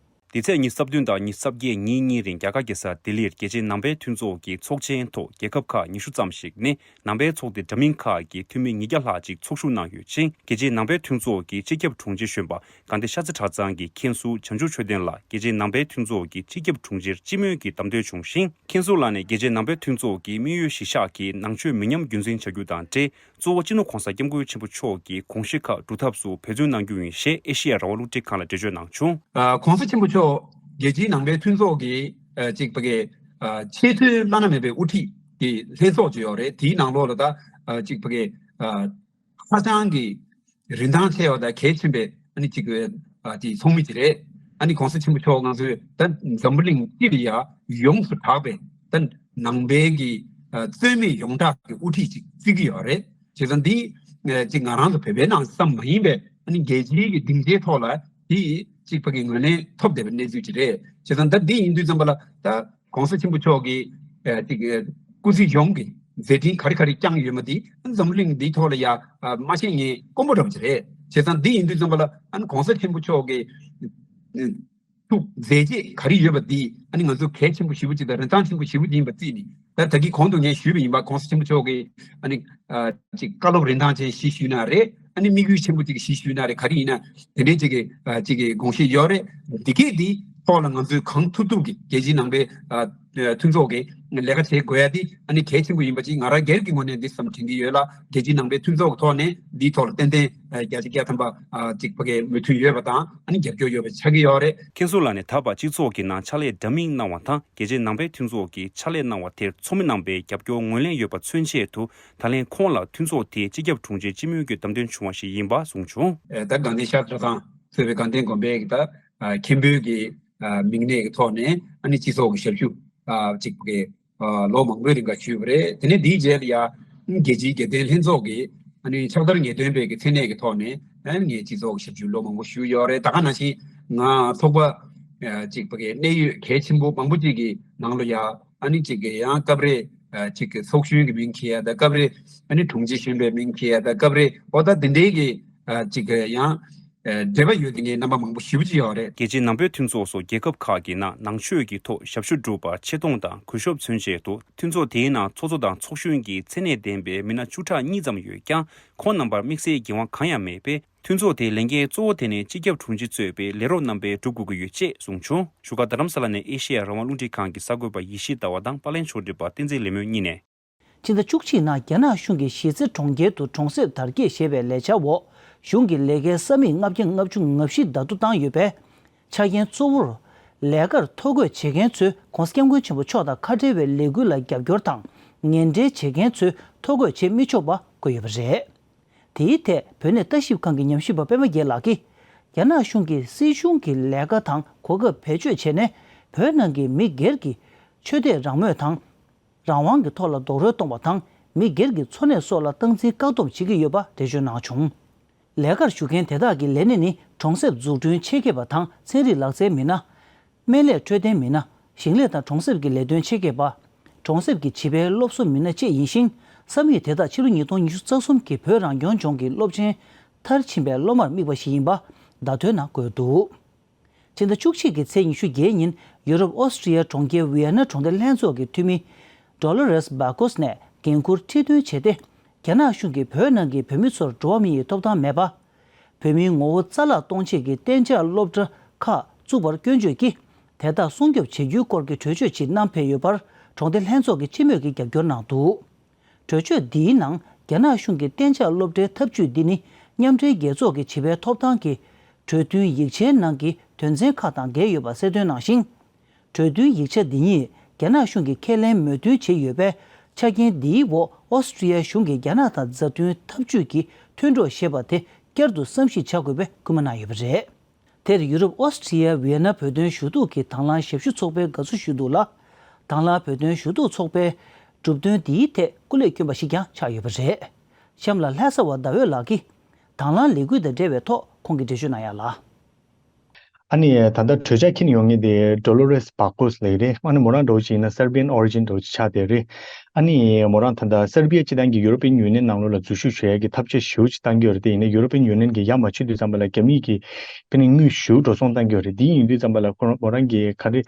འདི་ཚེས་ཉི་ཤུ་རྩ་བདུན་དང་ཉི་ཤུ་རྩ་བརྒྱད་ཉིན་གཉིས་རིང་རྒྱ་གར་རྒྱལ་ས་ལྡི་ལིར་རྒྱལ་སྤྱིའི་ནང་པའི་མཐུན་ཚོགས་ཀྱི་ཚོགས་ཆེན་ཐོག་རྒྱལ་ཁབ་ཁག་ཉི་ཤུ་ཙམ་ཞིག་ནས་ནང་པའི་ཚོགས་སྡེ་འདྲ་མིན་ཁག་གི་འཐུས་མི་ཉིས་བརྒྱ་ལྷག་ཅིག་ཚོགས་ཞུགས་གནང་ཡོད་ཅིང་། རྒྱལ་སྤྱིའི་ནང་པའི་མཐུན་ཚོགས་ཀྱི་སྤྱི་ཁྱབ་དྲུང་ཆེ་གཞོན་པ་དགའ་ལྡན་ཤར་རྩེ་གྲྭ་ཚང་གི་མཁན་ཟུར་བྱང་ཆུབ་ཆོས་ལྡན་ལགས་རྒྱལ་སྤྱིའི་ནང་པའི་མཐུན་ཚོགས་ཀྱི་སྤྱི་ཁྱབ་དྲུང་ཆེར་སྤྱི་མོས་ཀྱིས་བདམས་ཐོན་བྱུང་ཞིང་། མཁན་ཟུར་ལགས་ནས་རྒྱལ་སྤྱིའི་ནང་པའི་མཐུན་ཚོགས་ཀྱི་དམིགས་ཡུལ་གཞིར་བཞག་གིས་ནང་ཆོས་མི་ཉམས་རྒྱུན་འཛིན་བྱ་རྒྱུ་དང་འབྲེལ། གཙོ་བོ་སྤྱི་ནོར་ྋགོང་ས་ྋསྐྱབས་མགོན་ཆེན་པོ་མཆོག་གི་དགོངས་གཞི་ཁག་སྒྲུབ་ཐབས་སུ་འབད་བརྩོན་གནང་རྒྱུ་ཡིན་ཞེས་ཨེ་ཤེ་ཡ་རང་དབང་རླུང་འཕྲིན་ཁང་ལ་འགྲེལ་བརྗོད་གནང་བྱུང་། ཨ། ྋགོང་ས་ཆེན་པོ་མཆོག་རྒྱལ་སྤྱིའི་ནང་པའི་མཐུན་ཚོགས་ཀྱི་ཨ་ཅིག་ཕ་གི་ཨ་ཆེས་མཐོའི་བླ་ན་མེད་པའི་དབུ་ཁྲིད་ཀྱི་ལྷན་ཚོགས་ཅིག་ཡོད་རེད། དེའི་ནང་ལོགས་ལ་ད་ཨ་ཅིག་ཕ་གི་ཨ་ཧ་ཅང་གི་རིན་ཐང་ཆེ་བ་དང་གལ་ཆེན་པའི་ཨ་ནི་ཅིག་ཨ་ཅིག་ཚོགས་མི་ཅིག་རེད། ཨ་ནི་ྋགོང་ས་ཆེན་པོ་མཆོག་ང་ཚོའི་ད་འཛམ་བུ་གླིང་སྤྱི་ལ་ཡ་ཡོངས་སུ་གྲགས་པའི་ད་ནང་པའི་གི་ཨ་རྩོད་མེད་ཡོངས་གྲགས་ཀྱི་དབུ་ཁྲིད་ཅིག་བརྩི་གི་ཡོད་རེད། བྱས་ཙང་འདི་ཅིག་ང་རང་ཚོ་བོད་པའི་ནང་ཙམ་མ་ཡིན་པའི་ཨ་ནི་རྒྱལ་སྤྱིའི་གི་སྡིངས་ཆའི་ཐོག་ལ་དེ་ཅིག་ཕ་གི་ངོས་ལེན་ཐོབ་བསྡད་པའི་གནས་ཚུལ་ཅིག་རེད། བྱས་ཙང་ད་འདི་ཡིན་དུས་ཙམ་པ་ལ་ད་ྋགོང་ས་ཆེན་པོ་མཆོག་གིས་ཨ་ཅིག་སྐུ་ཚེ་ཡོངས་ཀྱི་མཛད་འཕྲིན་ག་རེ་ག་རེ་བསྐྱངས་ཡོད་མ་དེ་འཛམ་གླིང་འདིའི་ཐོག་ལ་ཡ་མ་བཤད་ངེས་དཀོན་པོ་འདྲ་པོ་ཅིག་རེད། བྱས་ཙང་འདི་ཡིན་དུས་ཙམ་པ་ལ་ཨ་ནི་ྋགོང་ས་ཆེན་པོ་མཆོག་གི་ཐུགས་མཛད་རྗེས་ག་རེ་ཡོད་པ་འདི་ཨ་ནི་ང་ཚོ་གལ་ཆེན་པོ་ཞེ་པོ་ཅིག་དང་རིན་ཐང་ཆེན་པོ་ཞེ་པོ་ཅིག་ཡིན་པ་བརྩིས་ནས། ད་ད་གིན་གོང་དུ་ངས་ཞུས་པ་ཡིན་པ། ྋགོང་ས་ཆེན་པོ་མཆོག་གིས་ཨ་ནི་ཨ་ཅིག་བཀའ་སློབ་རིན་ཐང་ཅན་ཞིག་ཞུས་ན་རེད། ཨ་ནི་དམིགས་ཡུལ་ཆེན་པོ་ཅིག་ཞིག་ཞུས་ན་རེད། ག་རེ་ཡིན་ན་དེ་འདྲའི་ཅིག་གི་ཨ་ཅིག་གི་དགོངས་བཞེད་ཡོད་རེད། འདི་གས་འདི་ཐོག་ལ་ང་ཚོས་གང་ཐུབ་ཐུབ་ཀྱིས་རྒྱལ་སྤྱིའི་ནང་པའི་ཨ་མཐུན་ཚོགས་ཀྱི་ལས་ཀ་བྱེད་དགོས་ཡ་འདི་ཨ་ནི་གལ་ཆེན་པོ་ཡིན་པ་ཅིག་ང་རང་སྒེར་གྱི་ངོས་ནས་འདི་བསམ་དྲན་གྱི་ཡོད་ལ། རྒྱལ་སྤྱིའི་ནང་པའི་མཐུན་ཚོགས་ཀྱི་ཐོག་ནས་འདིའི་ཐོག་ལ་ཏན་ཏན་ཨ་བརྒྱ་ཆ་བརྒྱ་ཐམ་པ་ཨ་ཅིག་ཕ་གིའི་མོས་མཐུན་ཡོད་པ་དང་ཨ་ནི་རྒྱབ་སྐྱོར་ཡོད་པ་ཆགས་ཀྱི་ཡོད་རེད། མཁན་ཟུར་ལགས་ནས་ད་བར་སྤྱི་ཚོགས་ཀྱི་ནང་ཕྱག་ལས་འདྲ་མིན་གནང་བ་དང་། རྒྱལ་སྤྱིའི་ནང་པའི་མཐུན་ཚོགས་ཀྱི་ཕྱག་ལས་གནང་བ་དེར་ཚོགས་མི་རྣམ་པའི་རྒྱབ་སྐྱོར་ངོས་ལེན་ཡོད་པ་མཚོན་ཆེད་དུ། ད་ལན་ཁོང་ལ་མཐུན་ཚོགས་དེའི་སྤྱི་ཁྱབ་དྲུང་ཆེའི་སྤྱི་མོས་ཀྱིས་བདམས་ཐོན་བྱུང་བ་ཞིག་ཡིན་པ་གསུངས་བྱུང་། ཨེ། ད་དགའ་ལྡན་ཤར་གྲྭ་ཚང་གཙོས་པའི་དགའ་ལྡན་དགོན་པའི་གི་ད་ཨ་མཁན་པོའི་གི་ཨ་མིང་གནས་ཀྱི་ཐོག་ནས་ཨ་ནི་སྤྱི་ཚོགས་ཀྱི་ཞབས་ཞུ་ཨ་གཅིག་གི་ཨ་ལོ་མང་པོའི་རིང་ག་ཞུས་པ་རེད། དེ་ནས་དེའི་རྗེས་ལ་ཡ་རྒྱལ་སྤྱིའི་དགེ་ལྡན་ལྷན་ཚོགས་ཀྱི་ཨ་ནི་ཕྱག་བསྟར་ངེས་སྟོན་པའི་གི་མཚན་གནས་ཀྱི་ཐོག་ནས་ཨ་ནི་ངས་སྤྱི་ཚོགས་ཀྱི་ཞབས་ཞུ་ལོ་མང་པོ་ཞུས་ཡོད་རེད། ད་ག་ནང་བཞིན་ང་ཚོགས་པ་ཨ་གཅིག་པ་གི་གནད་ཡོད་གལ་ཆེན་པོ་མང་པོ་གཅིག་གི་ནང་ལ་ཡ་ཨ་ནི་གཅིག་གི་ཡང་སྐབས་རེ་ཨ་གཅིག་གི་ཚོགས་གཞོན་གྱི་མིང་འཁྱེར་ཡ་དང་། སྐབས་རེ་ཨ་ནི་དྲུང་ཆེ་གཞོན་པའི་མིང་འཁྱེར་ཡ་དང་། སྐབས་རེ་ཨོ་ད་དེ་འདྲའི་གི་ཨ་གཅིག་གི་ཡང་ཨ་འབྲེལ་བ་ཡོད་དེ་ངའི་རྣམ་པ་མང་པོ་ཞེ་པོ་ཅིག་ཡོད་རེད། རྒྱལ་སྤྱིའི་ནང་པའི་མཐུན་ཚོགས་སུ་རྒྱལ་ཁབ་ཁག་གི་ནང་ནང་ཆོས་ཀྱི་ཐོག་ཞབས་ཞུ་སྒྲུབ་པར་ཆེ་མཐོང་དང་གུས་ཞབས་མཚོན་ཆེད་དུ། མཐུན་ཚོགས་དེའི་ནང་ཚོགས་གཙོ་དང་ཚོགས་གཞོན་གྱི་མཚན་གནས་ལྡན་པའི་མི་སྣ་བཅུ་ཕྲག་གཉིས་ཙམ་ཡོད་ཀྱང་། ཁོང་རྣམ་པར་དམིགས་བསལ་འགན་དབང་གང་ཡང་མེད་པས། མཐུན་ཚོགས་དེའི་ལས་འགན་གཙོ་བོ་དེ་ནི་སྤྱི་ཁྱབ་དྲུང་ཆེ་གཙོས་པའི་ལས་རོགས་རྣམ་པས་སྒྲུབ་དགོས་ཀྱི་ཡོད་ཅེས་གསུངས་བྱུང་། བཞུགས་སྒར་རྡ་རམ་ས་ལ་ནས་ཨེ་ཤེ་ཡ་རང་དབང་རླུང་འཕྲིན་ཁང་གི་གསར་འགོད་པ་ཡེ་ཤེས་ཟླ་བ་དང་པར་ལེན་ཕྱོགས་སྒྲིག་པ་བསྟན་འཛིན་ལེགས་སྨོན་གཉིས་ནས། ཕྱི་ཟླ་བཅུ་གཅིག་ནང་རྒྱ་ནག་གཞུང་གིས་གཞིས་རྩེ་གྲོང་ཁྱེར་དུ་གྲོང་གསེབ་དར་རྒྱས་ཞེས་པའི་ལས་འཆར་འོག་གཞུང་གི་ལས་ཀའི་ས་མིག་ལྔ་བརྒྱ་ལྔ་བཅུ་ང་བཞི་བརྡ་ཐོ་བཏང་ཡོད་པས། ཆ་རྐྱེན་གཙོ་བོར། ལས་ཀར་ཐོ་འགོད་བྱེད་མཁན་ཚོས་ྋགོང་ས་ྋསྐྱབས་མགོན་ཆེན་པོ་མཆོག་དང་ཁ་བྲལ་བའི་ལས་འགུལ་ལ་རྒྱབ་སྐྱོར་དང་། ངན་འབྲེལ་བྱེད་མཁན་ཚོས་ཐོ་འགོད་བྱེད་མི་ཆོག་པ་བཀོད་ཡོད་པ་རེད། དེའི་ཐད་བོད་གནས་ལྟ་ཞིབ་ཁང་གི་ཉམས་ཞིབ་པ་པད་མ་རྒྱལ་ལགས་ཀྱིས། རྒྱ་ནག་གཞུང་གིས་སྲིད་གཞུང་གི་ལས་ཀ་དང་གོ་སྐབས་བེད་སྤྱོད་བྱས་ནས། བོད་ནང་གི་མི་སྒེར་གྱི་ཆོས་དད་རང་མོས་དང་། རང་དབང་གི་ཐོག་ལ་རྡོག་རོལ་གཏོང་བ་དང་། མི་སྒེར་གྱི་འཚོ་གནས་སོགས་ལ་སྟངས་འཛིན་བཀག་སྡོམ་བྱེད་ཀྱི་ཡོད་པ་འགྲེལ་བརྗོད་གནང་བྱུང་། ལས་ཀར་ཞུགས་མཁན་དེ་དག་གི་ལས་གནས་ནི་གྲོང་གསེབ་འཛུགས་སྐྲུན་ཆེད་མཁས་པ་དང་ཚན་རིག་ལག་རྩལ་མི་སྣ། སྨན་ལས་འཕྲོད་བསྟེན་མི་སྣ། ཞིང་ལས་དང་གྲོང་གསེབ་ཀྱི་ལས་དོན་ཆེད་མཁས་པ། གྲོང་གསེབ་ཀྱི་བྱིས་པའི་སློབ་གསོ་མི་སྣ་བཅས་ཡིན་ཞིང་། ས་མིག་དེ་དག་ཕྱི་ལོ་ཉིས་སྟོང་ཉི་ཤུ་རྩ་གསུམ་གྱི་བོད་རང་སྐྱོང་ལྗོངས་ཀྱི་སློབ་ཆེན་མཐར་ཕྱིན་པའི་སློབ་མར་དམིགས་པ་ཞིག་ཡིན་པ་བརྡ་དོན་ནང་བཀོད་འདུག། ཕྱི་ཟླ་བཅུ་གཅིག་གི་ཚེས་ཉི་ཤུ་བརྒྱད་ཉིན་ཡུ་རོབ་ཨོ་སི་ཀྲི་ཡའི་གྲོང་ཁྱེར་ཝི་ཡ་ན་གྲོང་སྡེ་ལྷན་ཚོགས་ཀྱི་འཐུས་མི་ Dolores Bacos ནས་འགན་འཁུར་ཁྲི་འདོན་བྱས་ཏེ། རྒྱ་ནག་གཞུང་གིས་བོད་ནང་གི་བོད་མི་ཚོར་འགྲོ་བ་མི་ཡི་ཐོབ་ཐང་མེད་པ། བོད་མིའི་ངོ་བོ་རྩ་བརླག་གཏོང་ཆེད་ཀྱི་གཏན་འཇགས་སློབ་གྲྭ་ཁག་བཙུགས་པར་སྐྱོན་བརྗོད་ཀྱིས། དེ་དག་སྲུང་སྐྱོབ་བྱེད་རྒྱུའི་སྐོར་གྱི་གྲོས་ཆོད་ཅིག་བསྣམས་ཕེབས་ཡོད་པར། གྲོང་སྡེ་ལྷན་ཚོགས་ཀྱི་སྤྱི་མོས་ཀྱིས་རྒྱབ་སྐྱོར་གནང་འདུག་གྲོས་ཆོད་འདིའི་ནང་རྒྱ་ནག་གཞུང་གིས་གཏན་འཇགས་སློབ་གྲྭའི་ཐབས་ཇུས་འདི་ནི་མཉམ་འབྲེལ་རྒྱལ་ཚོགས་ཀྱི་བྱིས་པའི་ཐོབ་ཐང་གི་གྲོས་མཐུན་ཡིག་ཆའི་ནང་གི་དོན་ཚན་ཁག་དང་འགལ་ཡོད་པ་གསལ་སྟོན་གནང་ཞིང་། གྲོས་མཐུན་ཡིག་ཆ་འདི་ཉིད་རྒྱ་ནག་གཞུང་གིས་ཁས་ལེན་མོས་མཐུན་བྱས་ཡོད་པས། ཆ་རྐྱེན་འདིའི་འོག་ཨོ་སི་ཀྲི་ཡ་གཞུང་གིས་རྒྱ་ནག་དང་མཛའ་མཐུན་འཐབ་ཇུས་ཀྱི་མཐུན་གྲོགས་ཞེས་པ་དེ་བསྐྱར་དུ་བསམ་གཞིག་བྱ་དགོས་པའི་སྐུལ་མ་གནང་ཡོད་པ་རེད། དེར་ཡུ་རོབ་ཨོ་སི་ཀྲི་ཡ་ཝི་ཡེ་ན་བོད་དོན་ཞུ་གཏུག་གི་དང་བླངས་ཞབས་ཞུ་ཚོགས་པས་དགའ་བསུ་ཞུས་འདུག་ལ། དང་བླངས་བོད་དོན་ཞུ་གཏུག་ཚོགས་པས་གྲུབ་དོན་འདིའི་ཐད་སྐུ་ལས་བསྐྱོན་པ་ཞིག་ཀྱང་ཆགས་ཡོད་པ་རེད། གཤམ་ལ་ལྷ་ས་བ་ཟླ་འོད་ལགས་ཀྱིས་དང་བླངས་ལས་འགུལ་དང་འབྲེལ་བའི་ཐོག་ཁོང་གིས་འགྲེལ་བརྗོད་གནང་ཡ་ལ། ཨ་ནི་ད་ལྟ་གྲོས་འཆར་འཁྱེར་ཡོང་མཁན་དེ་Dolores Bacos་ལགས་རེད། ཨ་ནི་མོ་རང་འདྲ་བོ་ཞིག་ཡིན་ན་Serbian origin་འདྲ་བོ་ཅིག་ཆགས་བསྡད་རེད། ཨ་ནི་མོ་རང་ད་ལྟ་སེར་བྷི་ཡ་སྤྱི་བཏང་གི་European Union་ནང་ལོགས་ལ་འཛུལ་ཞུགས་བྱེད་ཡ་གི་ཐབས་ཤེས་ཞེ་པོ་ཅིག་བཏང་གི་ཡོད་རེད་དེ། ཡིན་ན་European Union་གི་ཡར་མ་ཕྱིན་དུས་ཙམ་པ་ལ་རྒྱ་མི་གི་ཕ་ནི་དངུལ་ཞེ་པོ་འགྲོ་སོང་བཏང་གི་ཡོད་རེད། དེ་ཡིན་དུས་ཙམ་པ་ལ་ཁོ་རང་མོ་རང་གི་ག་རེ་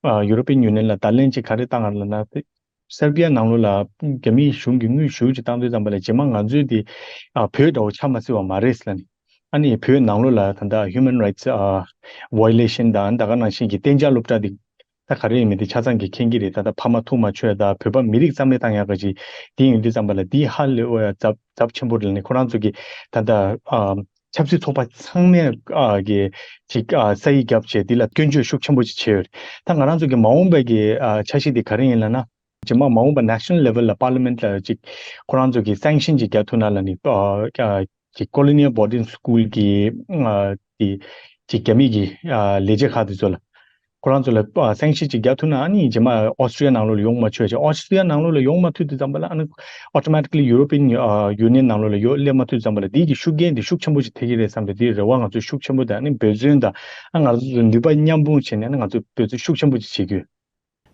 ཨ་European Union་ལ་བརྡ་ལན་ཅིག་ག་རེ་བཏང་ཡོད་ལབ་ན། སེར་བྷི་ཡ་ནང་ལོགས་ལ་རྒྱ་མིའི་གཞུང་གིས་དངུལ་ཞེ་པོ་ཅིག་བཏང་དུས་ཙམ་པ་ལ་རྗེས་མ་ང་ཚོའི་དེ་ཨ་བོད་འདྲ་བོ་ཆགས་མ་སྲིད་པ་མ་རེད་ལབ་ནས། ཨ་ནི་བོད་ནང་ལོགས་ལ་ད་ལྟ་human rights་ཨ་violation་དང་ད་ག་ནང་བཞིན་གྱི་གཏན་འཇགས་སློབ་གྲྭ་འདི་ད་ག་རེ་ཡིན་མིན་དེ་ཆ་ཚང་གིས་མཁྱེན་གྱི་རེད། ད་ལྟ་ཕ་མ་ཐུག་མ་ཆོད་དང་བོད་པ་མི་རིགས་རྩ་མེད་བཏང་ཡག་ག་ཅིག་དེ་ཡིན་དུས་ཙམ་པ་ལ་དེ་ཧ་ལས་ཨོ་ཡ་ཚབས་ཚབས་ཆེན་པོ་རེད་ལབ་ནས། ཁོ་རང་ཚོ་གིས་ད་ལྟ་ཨ་ཆབ་སྲིད་ཚོགས་པ་ཚང་མས་ཨ་གི་ཅིག་ཨ་ས་ཡིག་བརྒྱབ་བྱས་འདི་ལ་སྐྱོན་བརྗོད་ཤུགས་ཆེན་པོ་ཅིག་བྱས་ཡོད་རེད། ད་ང་རང་ཚོ་གི་མ་འོངས་པའི་གི་ཨ་འཆར་གཞི་འདི་ག་རེ་ཡིན་ལབ་ན། རྗེས་མ་མ་འོངས་པ་national level་ལ་parliament་ལ་ཅིག་ཁོ་རང་ཚོ་གི་sanction་ཅིག་རྒྱག་ཐུབ་ན་ལབ་ནི་ཨ་ཅིག་colonial boarding school་གི་ཨ་དེ་ཅིག་རྒྱ་མི་གི་ཨ་ལས་བྱེད་ཁག་དེ་ཚོ་ལ་ཁོ་རང་ཚོ་ལ་ཨ་sanction་ཅིག་རྒྱག་ཐུབ་ན། ཨ་ནི་རྗེས་མ་Austria་ནང་ལོགས་ལ་ཡོང་མ་ཆོག་ཅིག Austria་ནང་ལོགས་ལ་ཡོང་མ་ཐུབ་དུས་ཙམ་པ་ལ་ཨ་ནི་automatically European་ཨ་Union་ནང་ལོགས་ལ་ཡོང་སླེབས་མ་ཐུབ་ཙམ་པ་ལ་དེ་གི་ཤུགས་རྐྱེན་དེ་ཤུགས་ཆེན་པོ་ཅིག་ཐེབས་ཀྱི་རེད་བསམ་པའི་དེའི་རེ་བ་ང་ཚོ་ཤུགས་ཆེན་པོ་དང་ཨ་ནི་འབད་བརྩོན་དང་ཨ་ང་ཚོ་ནུས་པ་མཉམ་སྤུངས་བྱས་ནས་ཨ་ནི་ང་ཚོ་འབད་བརྩོན་ཤུགས་ཆེན་པོ་ཅིག་བྱེད་ཀྱི་ཡོད།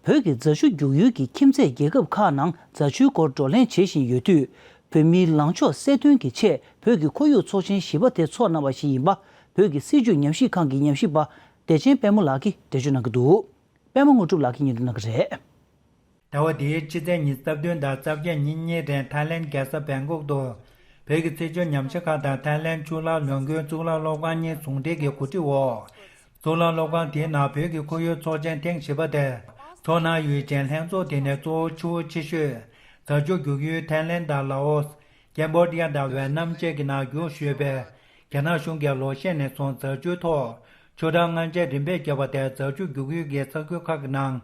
བོད་ཀྱི་རྫ་ཆུ་རྒྱུག་ཡུལ་གྱི་ཁྱིམ་མཚེས་རྒྱལ་ཁབ་ཁག་ནང་རྫ་ཆུའི་སྐོར་བགྲོ་གླེང་བྱེད་བཞིན་ཡོད་དུས། བོད་མིའི་ལངས་ཕྱོགས་གསལ་སྟོན་གྱི་ཆེད་བོད་ཀྱི་ཁོར་ཡུག་ཚོགས་ཆེན་བཞི་པ་དེ་འཚོགས་གནང་བ་ཞིག་ཡིན་པ། བོད་ཀྱི་སྲིད་བྱུས་ཉམས་ཞིབ་ཁང་གི་ཉམས་ཞིབ་པ་བདེ་ཆེན་དཔལ་མོ་ལགས་ཀྱིས་འགྲེལ་བརྗོད་གནང་གི་འདུག་པད་མ་དངོས་གྲུབ་ལགས་ཀྱིས་སྙན་སྒྲོན་གནང་གི་རེད། ཟླ་བ་འདིའི་ཕྱི་ཚེས་ཉི་ཤུ་རྩ་བདུན་དང་རྩ་བརྒྱད་ཉིན་གཉིས་རིང་ཐའི་ལེན་རྒྱལ་ས་བེང་ཀོག་ཏུ་བོད་ཀྱི་སྲིད་བྱུས་ཉམས་ཞིབ་ཁང་དང་ཐའི་ལེན་གཙུག་ལག་ལོན་ཀུན་གཙུག་ལག་སློབ་ཁང་གཉིས་ཟུང་འབྲེལ་གྱིས་གོ་སྒྲིག་འོག་གཙུག་ལག་སློབ་ཁང་དེའི་ནང་བོད་ཀྱི་ཁོར་ཡུག་ཚོགས་ཆེན་ཐེངས་བཞི་པ་དེ་འཚོགས་གནང་ཡོད་ཅིང་། ལྷན་ཚོགས་དེ་ནི་གཙོ་བོ་ཆུ་བོ་ཆེ་ཤོས་རྫ་ཆུ་རྒྱུག་ཡུལ་ཐའི་ལེན་དང་ལའོ་སི། ཀེམ་བོ་ཌི་ཡ་དང་ཝེ་ཏི་ནམ་བཅས་ཀྱི་ནང་རྒྱུགས་བཞིན་ཡོད་པས། རྒྱ་ནག་གཞུང་གིས་ལོ་ཤས་ནས་བཟུང་རྫ་ཆུའི་ཐོག་ཆུ་དྲང་མངགས་ཆས་རིམ་པས་བརྒྱབ་པ་དེས་རྫ་ཆུ་རྒྱུག་ཡུལ་གྱི་ས་ཁུལ་ཁག་གི་ནང་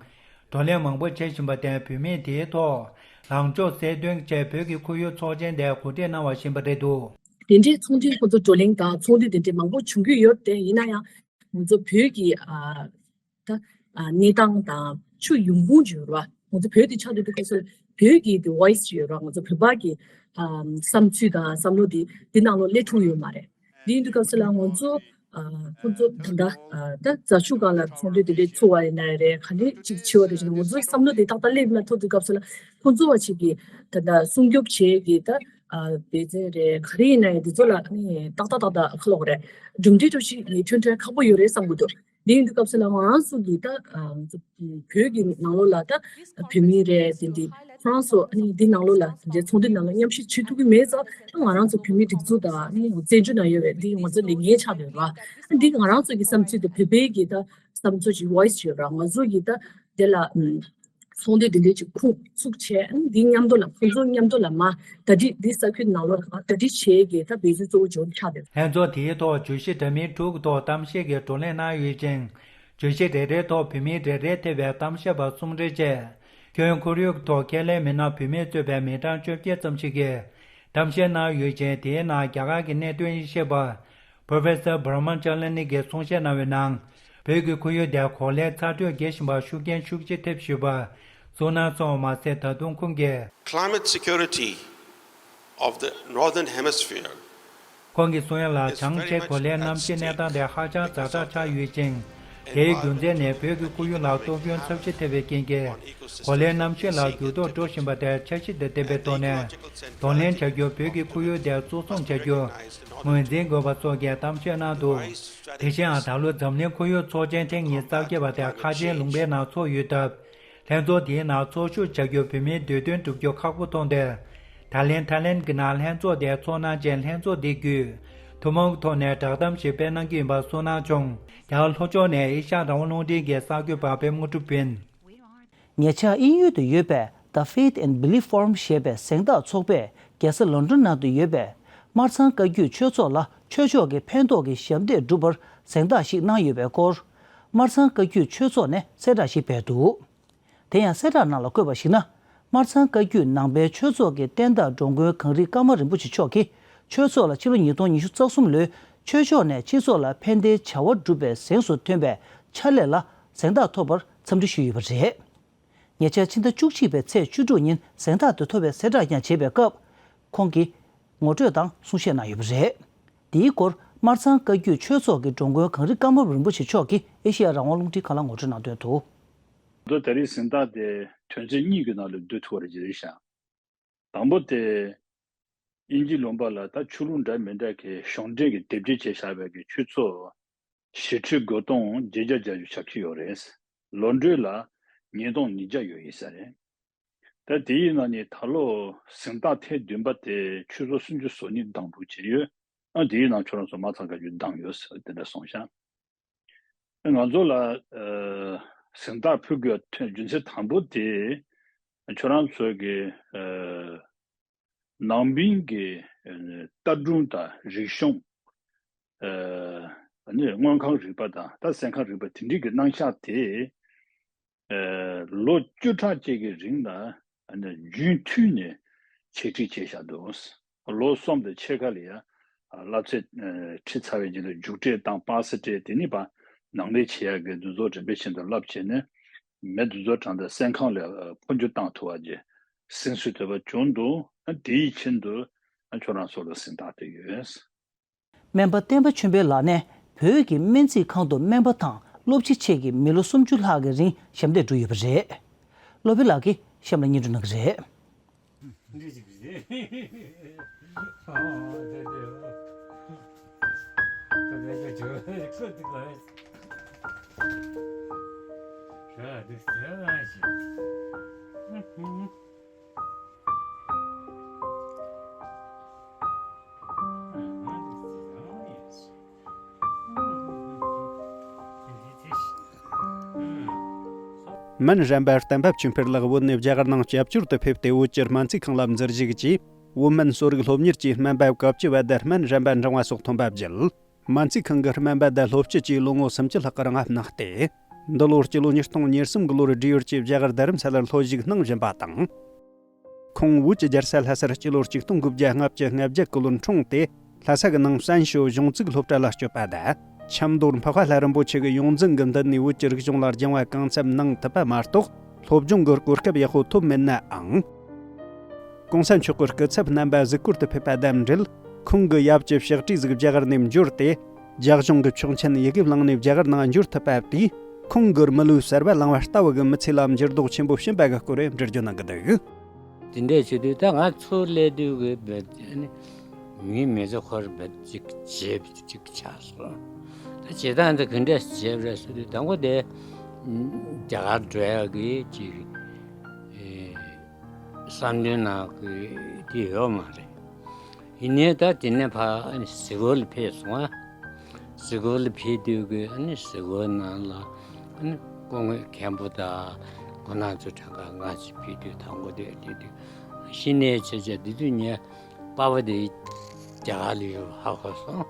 བགྲོ་གླེང་མང་པོ་བྱེད་བཞིན་པ་དེས་བོད་མིས་དེའི་ཐོག་ལངས་ཕྱོགས་གསལ་སྟོན་ཆེད་བོད་ཀྱི་ཁོར་ཡུག་ཚོགས་ཆེན་དེ་གོ་སྒྲིག་གནང་བ་ཞིག་ཡིན་པ་རེད་འདུག་དེ་འདྲའི་ཚོགས་འདུའི་ཁོ་ཚོ་བགྲོ་གླེང་དང་ཚོགས་འདུ་དེ་འདྲའི་མང་པོ་བྱུང་གི་ཡོད་དེ། ཡིན་ན་ཡང་ང་ཚོ་བོད་ཀྱི་ཨ་ད་ཨ་གནས་སྟངས་དང་ཆུ་ཡོང་ཁུངས་ཅིག་ཡོད་རེད་བ། ང་ཚོ་བོད་དེ་ཆགས་བསྡད་དུས་སྐབས་སུ་བོད་ཀྱི་དེ་ཝོ་ཡི་སི་ཅིག་ཡོད་རེད་བ། ང་ཚོ་བོད་པ་གི་ཨ་བསམ་ཚུལ་དང་བསམ་བློ་དེ་འདི་ནང་ལོགས་སླེབས་ཐུབ་ཡོད་མ་རེད། འདི་ཡིན་དུས་སྐབས་སུ་ལ་ང་ཚོ་ཨ་ཁོང་ཚོ་ད་ལྟ་ཨ་ད་རྫ་ཆུ་སྒང་ལ་ཚོགས་འདུ་དེ་འདྲའི་ཚོགས་པ་ཡིན་ན་རེད། ག་འདྲ་ཅིག་བྱེད་པ་དེ་བཞིན་ང་ཚོའི་བསམ་བློ་དེ་ཏག་ཏག་སླེབས་མ་ཐུབ་དུས་སྐབས་སུ་ལ་ཁོང་ཚོ་བ་ཞིག་གིས་ད་ལྟ་སྲུང་སྐྱོབ་བྱེད་ཀྱི་ད་ཨ་སྡེ་ཚན་རེད། ག་རེ་ཡིན་ན་ཡང་འདི་ཚོ་ལ་ནི་ཏག་ཏག་ཏག་ཏག་ཁ་ལོག་རེད། གྲུབ་འབྲས་འདྲ་ཞིག་ནི་ཐོན་ཐོན་ཁག་པོ་ཡོད་རེད་བསམ་གྱི་འདུག་དེ་ཡིན་དུས་སྐབས་སུ་ལ་ང་རང་ཚོ་གིས་ད་ཨ་བོད་ཀྱི་ནང་ལོགས་ལ་ད་བོད་མི་རེད། དེ་འདི་ཁོ་རང་ཚོ་ཨ་ནི་འདི་ནང་ལོགས་ལ་དེ་འདྲའི་ཚོགས་འདུ་ནང་ལ་མཉམ་ཞུགས་བྱེད་ཐུབ་ཀྱི་མེད་ཙང་། ད་ང་རང་ཚོ་བོད་མིའི་སྒྲིག་འཛུགས་དང་ཨ་ནི་བཙན་བྱོལ་ནང་ཡོད་པའི་འདི་ང་ཚོ་ལས་འགན་ཆགས་བསྡད་ཡོད་ར། འདི་ང་རང་ཚོ་གི་བསམ་ཚུལ་དེ་བོད་པའི་གི་ད་བསམ་ཚུལ་ཅིག་ཝོ་ཡི་སི་ཅིག་ཡོད་ར། ང་ཚོ་གི་ད་དེ་ལ་ཚོགས་འདུ་འདི་འདྲའི་ཅིག་ཁུངས་ཚུགས་བྱས། འདི་མཉམ་དུ་ལ་ཁོང་ཚོ་མཉམ་དུ་ལ་མ་གྲ་སྒྲིག་འདི་ས་ཁུལ་ནང་ལོགས་ལ་གྲ་སྒྲིག་བྱེད་ཀྱི་ད་འབད་བརྩོན་གཙོ་བོ་བྱུང་ཆགས་བསྡད། ལྷན་ཚོགས་དེའི་ཐོག་བརྗོད་གཞི་འདྲ་མིན་དྲུག་གི་ཐོག་གཏམ་བཤད་ཀྱི་བགྲོ་གླེང་གནང་ཡོད་ཅིང་། བརྗོད་གཞི་རེ་རེའི་ཐོག་བོད་མི་རེ་རེས་ཐེ་བའི་གཏམ་བཤད་པ་གསུམ་རེ་བཅས། ཁྱོན་ཁོར་ཡུག་ཐོག་ཁས་ལེན་མི་སྣ་བོད་མིས་གཙོས་པའི་མི་གྲངས་བཅོ་བརྒྱད་ཙམ་ཞིག་གིས་གཏམ་བཤད་གནང་ཡོད་ཅིང་། དེའི་ནང་རྒྱ་གར་གྱི་གནད་དོན་དབྱེ་ཞིབ་པ་Professor Brahma Chalani་གིས་གསུང་བཤད་གནང་བའི་ནང་། བོད་ཀྱི་ཁོར་ཡུག་དེ་གོ་ལའི་ཚ་དྲོད་རྒྱས་བཞིན་པར་ཤུགས་རྐྱེན་ཤུགས་ཆེ་ཐེབས་བཞིན་པ་གསུངས་གནང་སོང་བ་མ་ཟད། ད་དུང་ཁོང་གིས། Climate security of the northern hemisphere ཁོང་གིས་གསུང་ཡ་ལ། བྱང་ཕྱོགས་གོ་ལའི་གནམ་གཤིས་གནས་སྟངས་དེ་ཧ་ཅང་ཛ་དྲག་ཆགས་ཡོད་ཅིང་། དེའི་རྒྱུ་མཚན་ནི་བོད་ཀྱི་ཁོར་ཡུག་ལ་སྟོབས་ཤུགས་ཚབས་ཆེ་ཐེབས་པའི་རྐྱེན་གྱིས། གོ་ལའི་གནམ་གཤིས་ལ་འགྱུར་ལྡོག་འགྲོ་བཞིན་པ་དེར་འཆར་གཞི་དང་ལྡན་པའི་ཐོག་ནས་གདོང་ལེན་བྱ་རྒྱུ། བོད་ཀྱི་ཁོར་ཡུག་དེ་གཙོ་བཟུང་བྱ་རྒྱུ། ངོས་འཛིན་དགོས་པ་སོགས་ཀྱི་གཏམ་བཤད་གནང་འདུག་དེ་བཞིན་ད་ལོ་འཛམ་གླིང་ཁོར་ཡུག་ཚོགས་ཆེན་ཐེངས་ཉི་ཤུ་རྩ་བརྒྱད་པ་དེ་ཁ་ཆེའི་ལུང་པའི་ནང་ཚོགས་ཡོད་སྟབས། ལྷན་ཚོགས་དེའི་ནང་ཚོགས་ཞུགས་བྱ་རྒྱུར་བོད་མིའི་འདོད་དོན་སྒྲུབ་རྒྱུ་ཁག་པོ་མཐོང་དོན། ད་ལན་ཐའི་ལེན་གྱི་ནང་ལྷན་ཚོགས་དེར་ཚོགས་གནང་ཆེད་ལྷན་ཚོགས་དེ་བརྒྱུད་ཐུན་མོང་གི་ཐོག་ནས་བསྒྲགས་གཏམ་ཞིག་སྤེལ་གནང་རྒྱུ་ཡིན་པ་གསུངས་གནང་བྱུང་། རྒྱ་གར་ལྷོ་ཕྱོགས་ནས་ཨེ་ཤ་ཡ་རང་དབང་རླུང་འཕྲིན་གྱི་གསར་འགོད་པ་པད་མ་དངོས་གྲུབ་ཡིན། ཉེ་ཆར་དབྱིན་ཡུལ་དུ་ཡོད་པའི་The Faith and Belief Forum ཞེས་པའི་གཟེངས་རྟགས་ཚོགས་པས་རྒྱལ་ས་ལོན་ཌོན་ནང་དུ་ཡོད་པའི་སྨར་ཚང་བཀའ་བརྒྱུད་ཆོས་ཚོགས་ལ་ཆོས་ཕྱོགས་ཀྱི་ཕན་ཐོགས་ཀྱི་ཞབས་འདེགས་སྒྲུབ་པར་གཟེངས་རྟགས་ཤིག་གནང་ཡོད་པའི་སྐོར། སྨར་ཚང་བཀའ་བརྒྱུད་ཆོས་ཚོགས་ནས་གསལ་བསྒྲགས་ཤིག་སྤེལ་འདུག་དེ་ཡང་གསལ་བསྒྲགས་ནང་ལ་བཀོད་པར་གཞིགས་ན། སྨར་ཚང་བཀའ་བརྒྱུད་ནང་པའི་ཆོས་ཚོགས་ཀྱི་བསྟན་བདག་འགྲོ་མགོན་གངས་རི་ཀརྨ་རིན་པོ་ཆེ་མཆོག་གིས་ཆོས་ཚོགས་ལ་ཕྱི་ལོ་ཉིས་སྟོང་ཉི་ཤུ་རྩ་གསུམ་ལོའི་ཆོས་ཕྱོགས་ནས་སྤྱི་ཚོགས་ལ་ཕན་བདེའི་བྱ་བ་བསྒྲུབས་པའི་གཟེངས་སུ་ཐོན་པའི་ཕྱག་ལས་ལ་གཟེངས་རྟགས་ཐོབ་པར་འཚམས་འདྲི་ཞུས་ཡོད་པ་རེད། ཉེ་ཆར་ཕྱི་ཟླ་བཅུ་གཅིག་པའི་ཚེས་བཅུ་དྲུག་ཉིན་གཟེངས་རྟགས་དེ་ཐོབ་པའི་གསལ་བསྒྲགས་ཀྱང་བྱས་པའི་སྐབས། ཁོང་གིས་ངོ་སྤྲོད་དང་གསུང་བཤད་གནང་ཡོད་པ་རེད། འདིའི་སྐོར་སྨར་ཚང་བཀའ་བརྒྱུད་ཆོས་ཚོགས་ཀྱི་འགྲོ་མགོན་གངས་རི་ཀརྨ་རིན་པོ་ཆེ་མཆོག་གིས་ཨེ་ཤེ་ཡ་རང་དབང་རླུང་འཕྲིན་ཁང་ལ་ངོ་སྤྲོད་གནང་དོན་དུ། མདོ་ད་རེས་གཟེངས་རྟགས་དེ་དོན་ཚན་གཉིས་ཀྱི་ནང་ལ་བསྡུ་ཐུབ་པ་རེད་ཅེས་བཤད། དང་པོ་དེ། དབྱིན་ཇི་ལུང་པ་ལ་ད་ཆོས་ལུགས་འདྲ་མི་འདྲ་གི་གཞུང་འབྲེལ་གྱི་དེབ་སྐྱེལ་བྱས་བཞག་པའི་གི་ཆོས་ཚོགས་ཞི་ཁྲོའི་སྒོ་སྟོང་བརྒྱད་བརྒྱ་བརྒྱད་ཅུ་ཆ་བཞག་གི་ཡོད་རེད། ལོ་འགྲོས་ལ་ཉིས་སྟོང་ཉིས་བརྒྱ་ཡོད་ཡིན་ས་རེད། ད་དེའི་ནང་ནས་ད་ལོ་གཟེངས་རྟགས་ཐེངས་བདུན་པ་དེ་ཆོས་ཚོགས་སུམ་ཅུ་སོ་གཉིས་བདམས་ཐོན་བྱས་ཡོད། ཨ་དེའི་ནང་ཁྱོད་རང་ཚོ་མ་ཚང་བཀའ་བརྒྱུད་བདམས་ཡོད་ཟེར་དེ་འདྲ་གསུངས་ཤག་ང་ཚོ་ལ་ཨ་གཟེངས་རྟགས་ཕུལ་དགོས་ཐོན་རྒྱུ་མཚན་དང་པོ་དེ་ཁྱོད་རང་ཚོ་གི་ཨ་ནང་པའི་གི་ཨ་ལྟ་སྒྲུང་དང་རིག་གཞུང་ཨ་ནི་དངོས་ཁམས་རིག་པ་དང་ད་གསན་ཁང་རིག་པ་དེ་འདྲའི་གི་རྣམ་གཞག་དེ། ཨ་ལོ་བཅུ་ཕྲག་གཅིག་གི་རིང་ལ་ཨ་ནི་རྒྱུན་མཐུད་ནས་འཆད་ཁྲིད་བྱས་བཞག་འདུག་ལོ་གསུམ་དང་ཕྱེད་ཀ་ལ་ཡ་བསླབ་ཚན་ཨ་ཁྲིད་ཚར་བའི་རྗེས་ལ་རྒྱུགས་སྤྲོད་དང་པ་སེ་སྤྲད་དེ་ནི་པ་ནང་ལས་བྱེད་ཡག་གི་འདུ་ཚོགས་རིམ་པས་བཞིན་དུ་བསླབ་བྱས་ནས་མི་འདུ་ཚོགས་གྲངས་དང་གསན་ཁང་ལ་འཕོ་འགྱུར་བཏང་ཐུབ་པ་བཅས་གཟེངས་སུ་ཐོབ་པ་བྱུང་འདུག་ཨ་དེའི་ཕྱིར་དུ་ཨ་ཁྱོད་རང་ཚོ་ལ་གཟེངས་རྟགས་དེ་ཡོད། སྨན་པ་བསྟན་པ་ཆོས་འཕེལ་ལགས་ནས་བོད་ཀྱི་སྨན་རྩིས་ཁང་དུ་སྨན་པ་དང་སློབ་སྤྱི་བཅས་ཀྱི་མི་ལོ་སུམ་ཅུ་ལྷག་གི་རིང་ཞབས་འདེགས་བསྒྲུབས་ཡོད་པ་རེད། བློ་བྷེ་ལགས་ཀྱིས་གཤམ་ལ་སྙན་སྒྲོན་གནང་གི་རེད། སྨན་རམས་པ་གཏན་ཕབ་ཆོས་འཕེལ་ལགས་བོད་ནས་རྒྱ་གར་ནང་སྐྱབས་བཅོལ་དུ་ཕེབས་ཏེ་བོད་ཀྱི་སྨན་རྩིས་ཁང་ལ་འཛུལ་ཞུགས་ཀྱིས་བོད་སྨན་གསོ་རིག་སློབ་གཉེར་གྱི་སྨན་པ་བཀའ་བཅུ་བ་དང་སྨན་རམས་པ་འབྲིང་བ་སོགས་ཐོན་པ་བརྒྱུད། སྨན་རྩིས་ཁང་གི་སྨན་པ་དང་སློབ་སྤྱི་བཅས་ལོ་ངོ་སུམ་ཅུ་ལྷག་གི་རིང་ལ་གནང་སྟེ། འདི་ལོར་སྤྱི་ལོ་ཉིས་སྟོང་ཉེར་གསུམ་གི་ལོར་བགྲེས་ཡོལ་གྱིས་རྒྱ་གར་རྡ་རམ་ས་ལར་སློབ་ཞུགས་གནང་བཞིན་པ་དང་། ཁོང་བོད་ཀྱི་རྒྱལ་ས་ལྷ་སར་སྤྱི་ལོ་ཆིག་སྟོང་དགུ་བརྒྱ་ལྔ་བཅུ་ང་བརྒྱད་ཀྱི་ལོར་འཁྲུངས་ཏེ། ལྷ་ས་གི་ནང་བཙན་བྱོལ་གཞུང་བཙུགས་སློབ་གྲྭ་ལ་བསྐྱོད་པ་དང་། ཆབ་མདོར་འཕགས་པ་ལྷ་རིན་པོ་ཆེ་གི་ཡོངས་འཛིན་གྱི་མདུན་ནས་བོད་ཀྱི་རིག་གཞུང་ལ་སྦྱང་བ་གང་འཚམ་གནང་ཐུབ་པ་མ་གཏོགས། སློབ་སྦྱོང་གི་གོ་སྐབས་ཡག་པོ་ཐོབ་མེད་ནའང་། གོང་ས་མཆོག་གི་སྐུ་ཚབ་རྣམ་པ་གཟིགས་སྐོར་དུ་ཕེབས་པ་དང་འབྲེལ། ཁོང་གི་ཡབ་ཀྱི་ཕྱག་བྲིས་ཟིག་རྒྱ་གར་ནས་འབྱོར་ཏེ། རྒྱ་གཞུང་གི་ཆོག་མཆན་ཡི་གེ་བླངས་ནས་རྒྱ་གར་ནང་འབྱོར་ཐུབ་པ་དེས། ཁོང་གི་མི་ལུས་གསར་པ་བླང་བ་ལྟ་བུ་གི་མི་ཚེ་ལ་འགྱུར་ལྡོག་ཆེན་པོ་ཕྱིན་པ་གི་སྐོར་འགྲེལ་བརྗོད་གནང་གི་འདུག་དེ་འདྲ་བྱེད་དུས་ད་ང་ཚོ་སླེབས་དུས་གི་བེད་ནི་མིའི་མི་ཚེ་ཁོར་བེད་ཅིག་བརྗེད་ཅིག་ཆགས་སོང་། ད་བྱེད་སྟངས་འདི་ག་འདྲ་བྱེད་རེད་ཟེར་དུས་དང་པོ་དེ་རྒྱ་གར་འགྲོ་ཡག་གི་ཅིག་ཨེ་བསམ་དོན་ནང་གི་དེ་ཡོད་མ་རེད། ཡིན་ནའི་ད་དེ་ནས་ཕར་ཨ་ནི་གཟིགས་སྐོར་ལ་ཕེབས་སོང་ཨ། གཟིགས་སྐོར་ལ་ཕེབས་དུས་ཀྱི་ཨ་ནི་གཟིགས་སྐོར་ནང་ལ་ཨ་ནི་སྐུ་ངོ་མཁན་པོ་དང་སྐུ་ན་ཚོ་གྲངས་ཀ་ང་ཚོ་ཕེབས་དུས་དང་པོ་དེ་དེ་དུས་གཞི་ནས་བྱས་བྱས་དེ་དུས་ངས་པ་ཕ་དེ་རྒྱ་གར་ལ་ཡོད་ཧ་གོ་སོང་།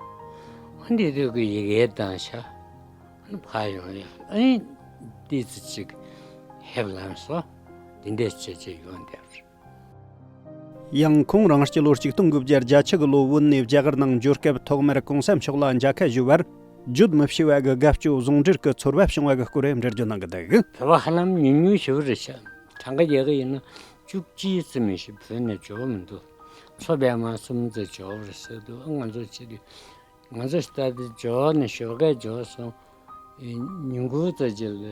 ཨ་འདི་དུས་ཀྱི་ཡི་གེ་དང་ཤ་ཨ་ནི་ཕར་ཡོང་ཡ་ཨ་ནི་ཏི་ཙི་ཅིག་ཧེབ་ལངས་སོང་། དེ་འདྲས་བྱས་བྱས་ཡོང་བསྡད་པ་རེད། ཡང་ཁོང་རང་སྤྱི་ལོ་ཆིག་སྟོང་དགུ་བརྒྱ་བརྒྱད་ཅུ་གི་ལོ་བོད་ནས་རྒྱ་གར་ནང་འབྱོར་སྐབས་ཐོག་མར་གོང་ས་མཆོག་ལ་མཇལ་ཁ་ཞུ་བར་བརྗོད་མི་ཤེས་པ་གི་དགའ་སྐྱོ་ཟུང་འབྲེལ་གྱི་ཚོར་བ་བྱུང་བ་གི་སྐོར་འགྲེལ་བརྗོད་གནང་གི་འདུག་བོད་པ་ཧ་ལམ་ཉུང་ཉུང་ཞེ་པོ་རེད་ཤག་གྲངས་ཀ་རྒྱག་གི་ཡིན་ན་བཅུ་གཅིག་ཙམ་མི་ཤེས་བོད་ནས་འབྱོར་མི་འདུག་མཚོ་པདྨ་གསུམ་ཙམ་འབྱོར་བ་རེད་ཟེར་འདུག་ང་ཚོ་བྱེད་དུས་ང་ཚོ་ལྟ་དུས་འབྱོར་ནས་ཞོགས་ཀས་འབྱོར་སོང་། ཉིན་གུང་ཙམ་ཅིག་ལ་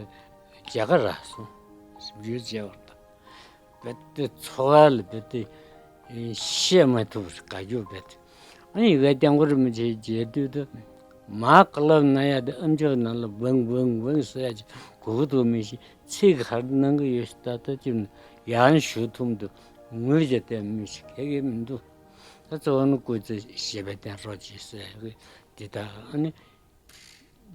མཇལ་ཁ་རག་སོང་། ཞིབ་འཇུག་བྱས་པ་དང་། རྦད་དེ་འཚོ་བ་ལ་རྦད་དེ་བཤད་མ་ཐུབ་པར་དགའ་སྐྱོ་རྦད་དེ། ཨ་ནི་ཡི་གེ་སྐྱབས་མགོན་རིན་པོ་ཆེ་མཇལ་དུས་དུ་ མར་ཀློག་ན་ཡ་དེ་ཨམ་ཅོག་ནང་ལ་ཝང་ཝང་ཝང་ཟེར་ཡ་ཅིག་གོ་གི་འདུག་མི་ཤེས། ཚིག་ག་རེ་གནང་གི་ཡོད་ཤག་ད་ལྟ་ཅིག་ཡང་ཞུ་ཐུབ་མི་འདུག་ངུས་བྱས་བསྡད་མི་ཤེས་ག་གེ་མི་འདུག་ད་གཙོ་བོ་ནི་སྐུ་ཚེ་ཞབས་པད་བརྟན་རོགས་གྱིས་ཟེར་གི་འདི་ད་ཨ་ནི་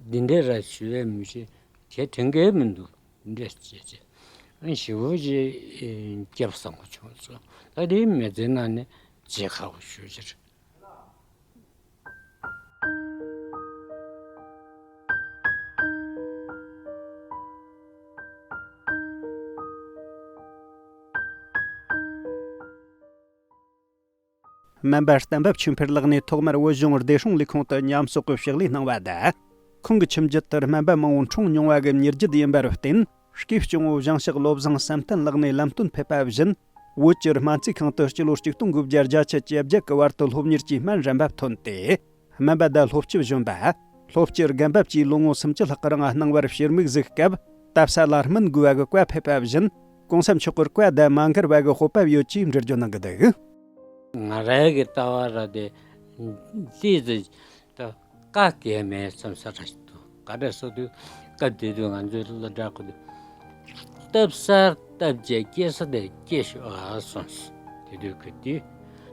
འདི་འདྲས་ར་ཞུ་ཡས་མི་ཤེས་གལ་དྲན་གི་མི་འདུག་འདི་འདྲས་བྱས་བྱས་ཨ་ནི་ཞེ་པོ་ཅིག་སྐྱབས་བཟང་པོ་བྱུང་སོང་། ད་དེའི་མི་ཚེ་ནང་ནས་བརྗེད་ཁག་པོ་ཞེ་པོ་ཅིག་རེད། སྨན་པ་གཏན་པ་ཆོས་འཕེལ་ལགས་ནས་ཐོག་མར་བོད་གཞུང་བདེ་སྲུང་ལས་ཁུངས་དུ་ཉམས་གསོག་གི་ཕྱག་ལས་གནང་བ་དང་། ཁོང་གི་ཁྱིམ་རྒྱུད་དུ་སྨན་པ་མང་བོ་འཁྲུངས་མྱོང་བ་གི་མྱུར་རྒྱུད་ཡིན་པར་བརྟེན། སྐྱེས་སྐྱོང་བོ་ཞིང་གཤེགས་བློ་བཟང་བསམ་གཏན་ལགས་ནས་ལམ་སྟོན་ཕེབས་པ་བཞིན། བོད་ཀྱི་སྨན་རྩིས་ཁང་དུ་སྤྱི་ལོ་ཆིག་སྟོང་དགུ་བརྒྱ་བརྒྱད་ཅུ་གྱ་བརྒྱད་ཀྱི་བར་དུ་སློབ་གཉེར་གྱི་སྨན་རིམ་པ་ཐོན་ཏེ། སྨན་པ་དང་སློབ་སྤྱི་གཞོན་པ། སློབ་སྤྱི་རྒན་པ་བཅས་ལོ་ངོ་སུམ་ཅུ་ལྷག་གི་རིང་གནང་བར་ཕྱིར་མིག་གཟིགས་སྐབས། ལྟ་ས་ལ་སྨན་དགོས་པ་གི་བཀའ་ཕེབས་པ་བཞིན། གོང་ས་མཆོག་གི་བཀའ་དང་མ་འགལ་བ་གི་སྤོབས་པ་ཡོད་ཅེས་འགྲེལ་བརྗོད་གནང་གི་འདུག་ང་རའི་གི་ལྟ་བ་ར་དེ་ཏིས་ད་བཀའ་གལ་མེད་བསམ་ས་ར་ཞིག་འདུག་ག་འདྲ་སོ་དུས་སྐབས་དེ་དུས་ང་ཚོའི་སློབ་གྲྭ་ཁུལ་དུ་བཏབ་སར་བཏབ་རྗེས་སྐྱེ་ས་དེ་སྐྱེ་ཤོག་ཨ་གསུངས། དེ་དུས་ཁུལ་དུས་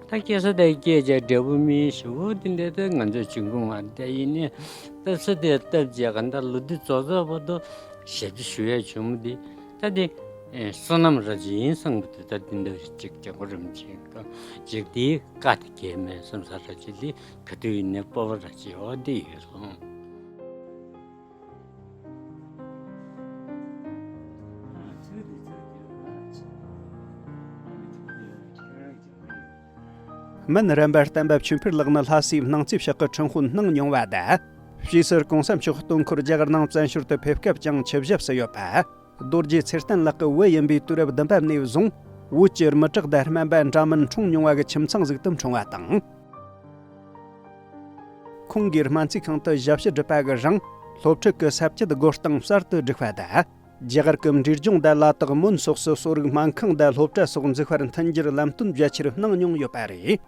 ད་སྐྱེ་ས་དེ་སྐྱེ་རྗེས་འབྲས་བུ་སྨིན་ཞུ་བོ་དེ་འདྲ་དེ་ང་ཚོའི་འབྱུང་ཁུངས་མ་དེ་ཡིན་ནི་བཏབ་ས་དེ་བཏབ་རྗེས་ག་འདྲ་ལོ་དུས་རྫོགས་རྫོགས་བར་དུ་ཞབས་ཕྱི་ཞུ་ཡས་བྱུང་མི་དེ་ད་དེ་བསོད་ནམས་ར་ཅིག་ཡིན་བསམ་གི་འདུག་ད་དེ་འདྲ་ཅིག་རྒྱལ་ཁོ་རིམ་བྱེད་ཀ་ཅིག་དེའི་བཀའ་དེ་གལ་མེད་བསམ་ས་ར་ཅིག་དེ་ག་དུས་ཡིན་ནའི་སྤོབས་པ་ར་ཅིག་འོ་དེ་ཡོད་སོང་། སྨན་རམས་པ་བསྟན་པ་ཆོས་འཕེལ་ལགས་ནི་ལྷ་སའི་སྣང་རྩེ་ཕྱོགས་ཀྱི་ཁྲིམས་དཔོན་གནང་མྱོང་བ་དང་། ཕྱིས་སུ་གོང་ས་མཆོག་སྟོན་འཁོར་རྒྱ་གར་ནང་བཙན་བྱོལ་དུ་ཕེབས་སྐབས་ཀྱང་ཆིབས་ཞབས་སུ་ཡོད་པ། རྡོ་རྗེ་ཚེ་བརྟན་ལགས་ཀྱི་བུ་ཡིན་པའི་དུས་རབས་བདུན་པ་ནས་བཟུང་བོད་ཀྱི་མི་དྲག་དང་སྨན་པ་འདྲ་མིན་འཁྲུངས་མྱོང་བ་གི་ཁྱིམ་ཚང་ཟིག་ཏུ་འཁྲུངས་པ་དང་། ཁོང་གིས་སྨན་རྩིས་ཁང་དུ་ཞབས་ཕྱི་སྒྲུབ་པ་གི་རིང་སློབ་ཕྲུག་གི་ས་བཅད་བགོ་སྟངས་གསར་དུ་བསྒྲིགས་པ་དང་། རྒྱ་གར་གྱི་འབྲས་ལྗོངས་དང་ལ་དྭགས་མོན་སོགས་སུ་གསོ་རིག་སྨན་ཁང་དང་སློབ་གྲྭ་སོགས་འཛུགས་པར་མཐུན་འགྱུར་ལམ་སྟོན་རྒྱ་ཆེར་གནང་མྱོང་ཡོད་པ་རེད།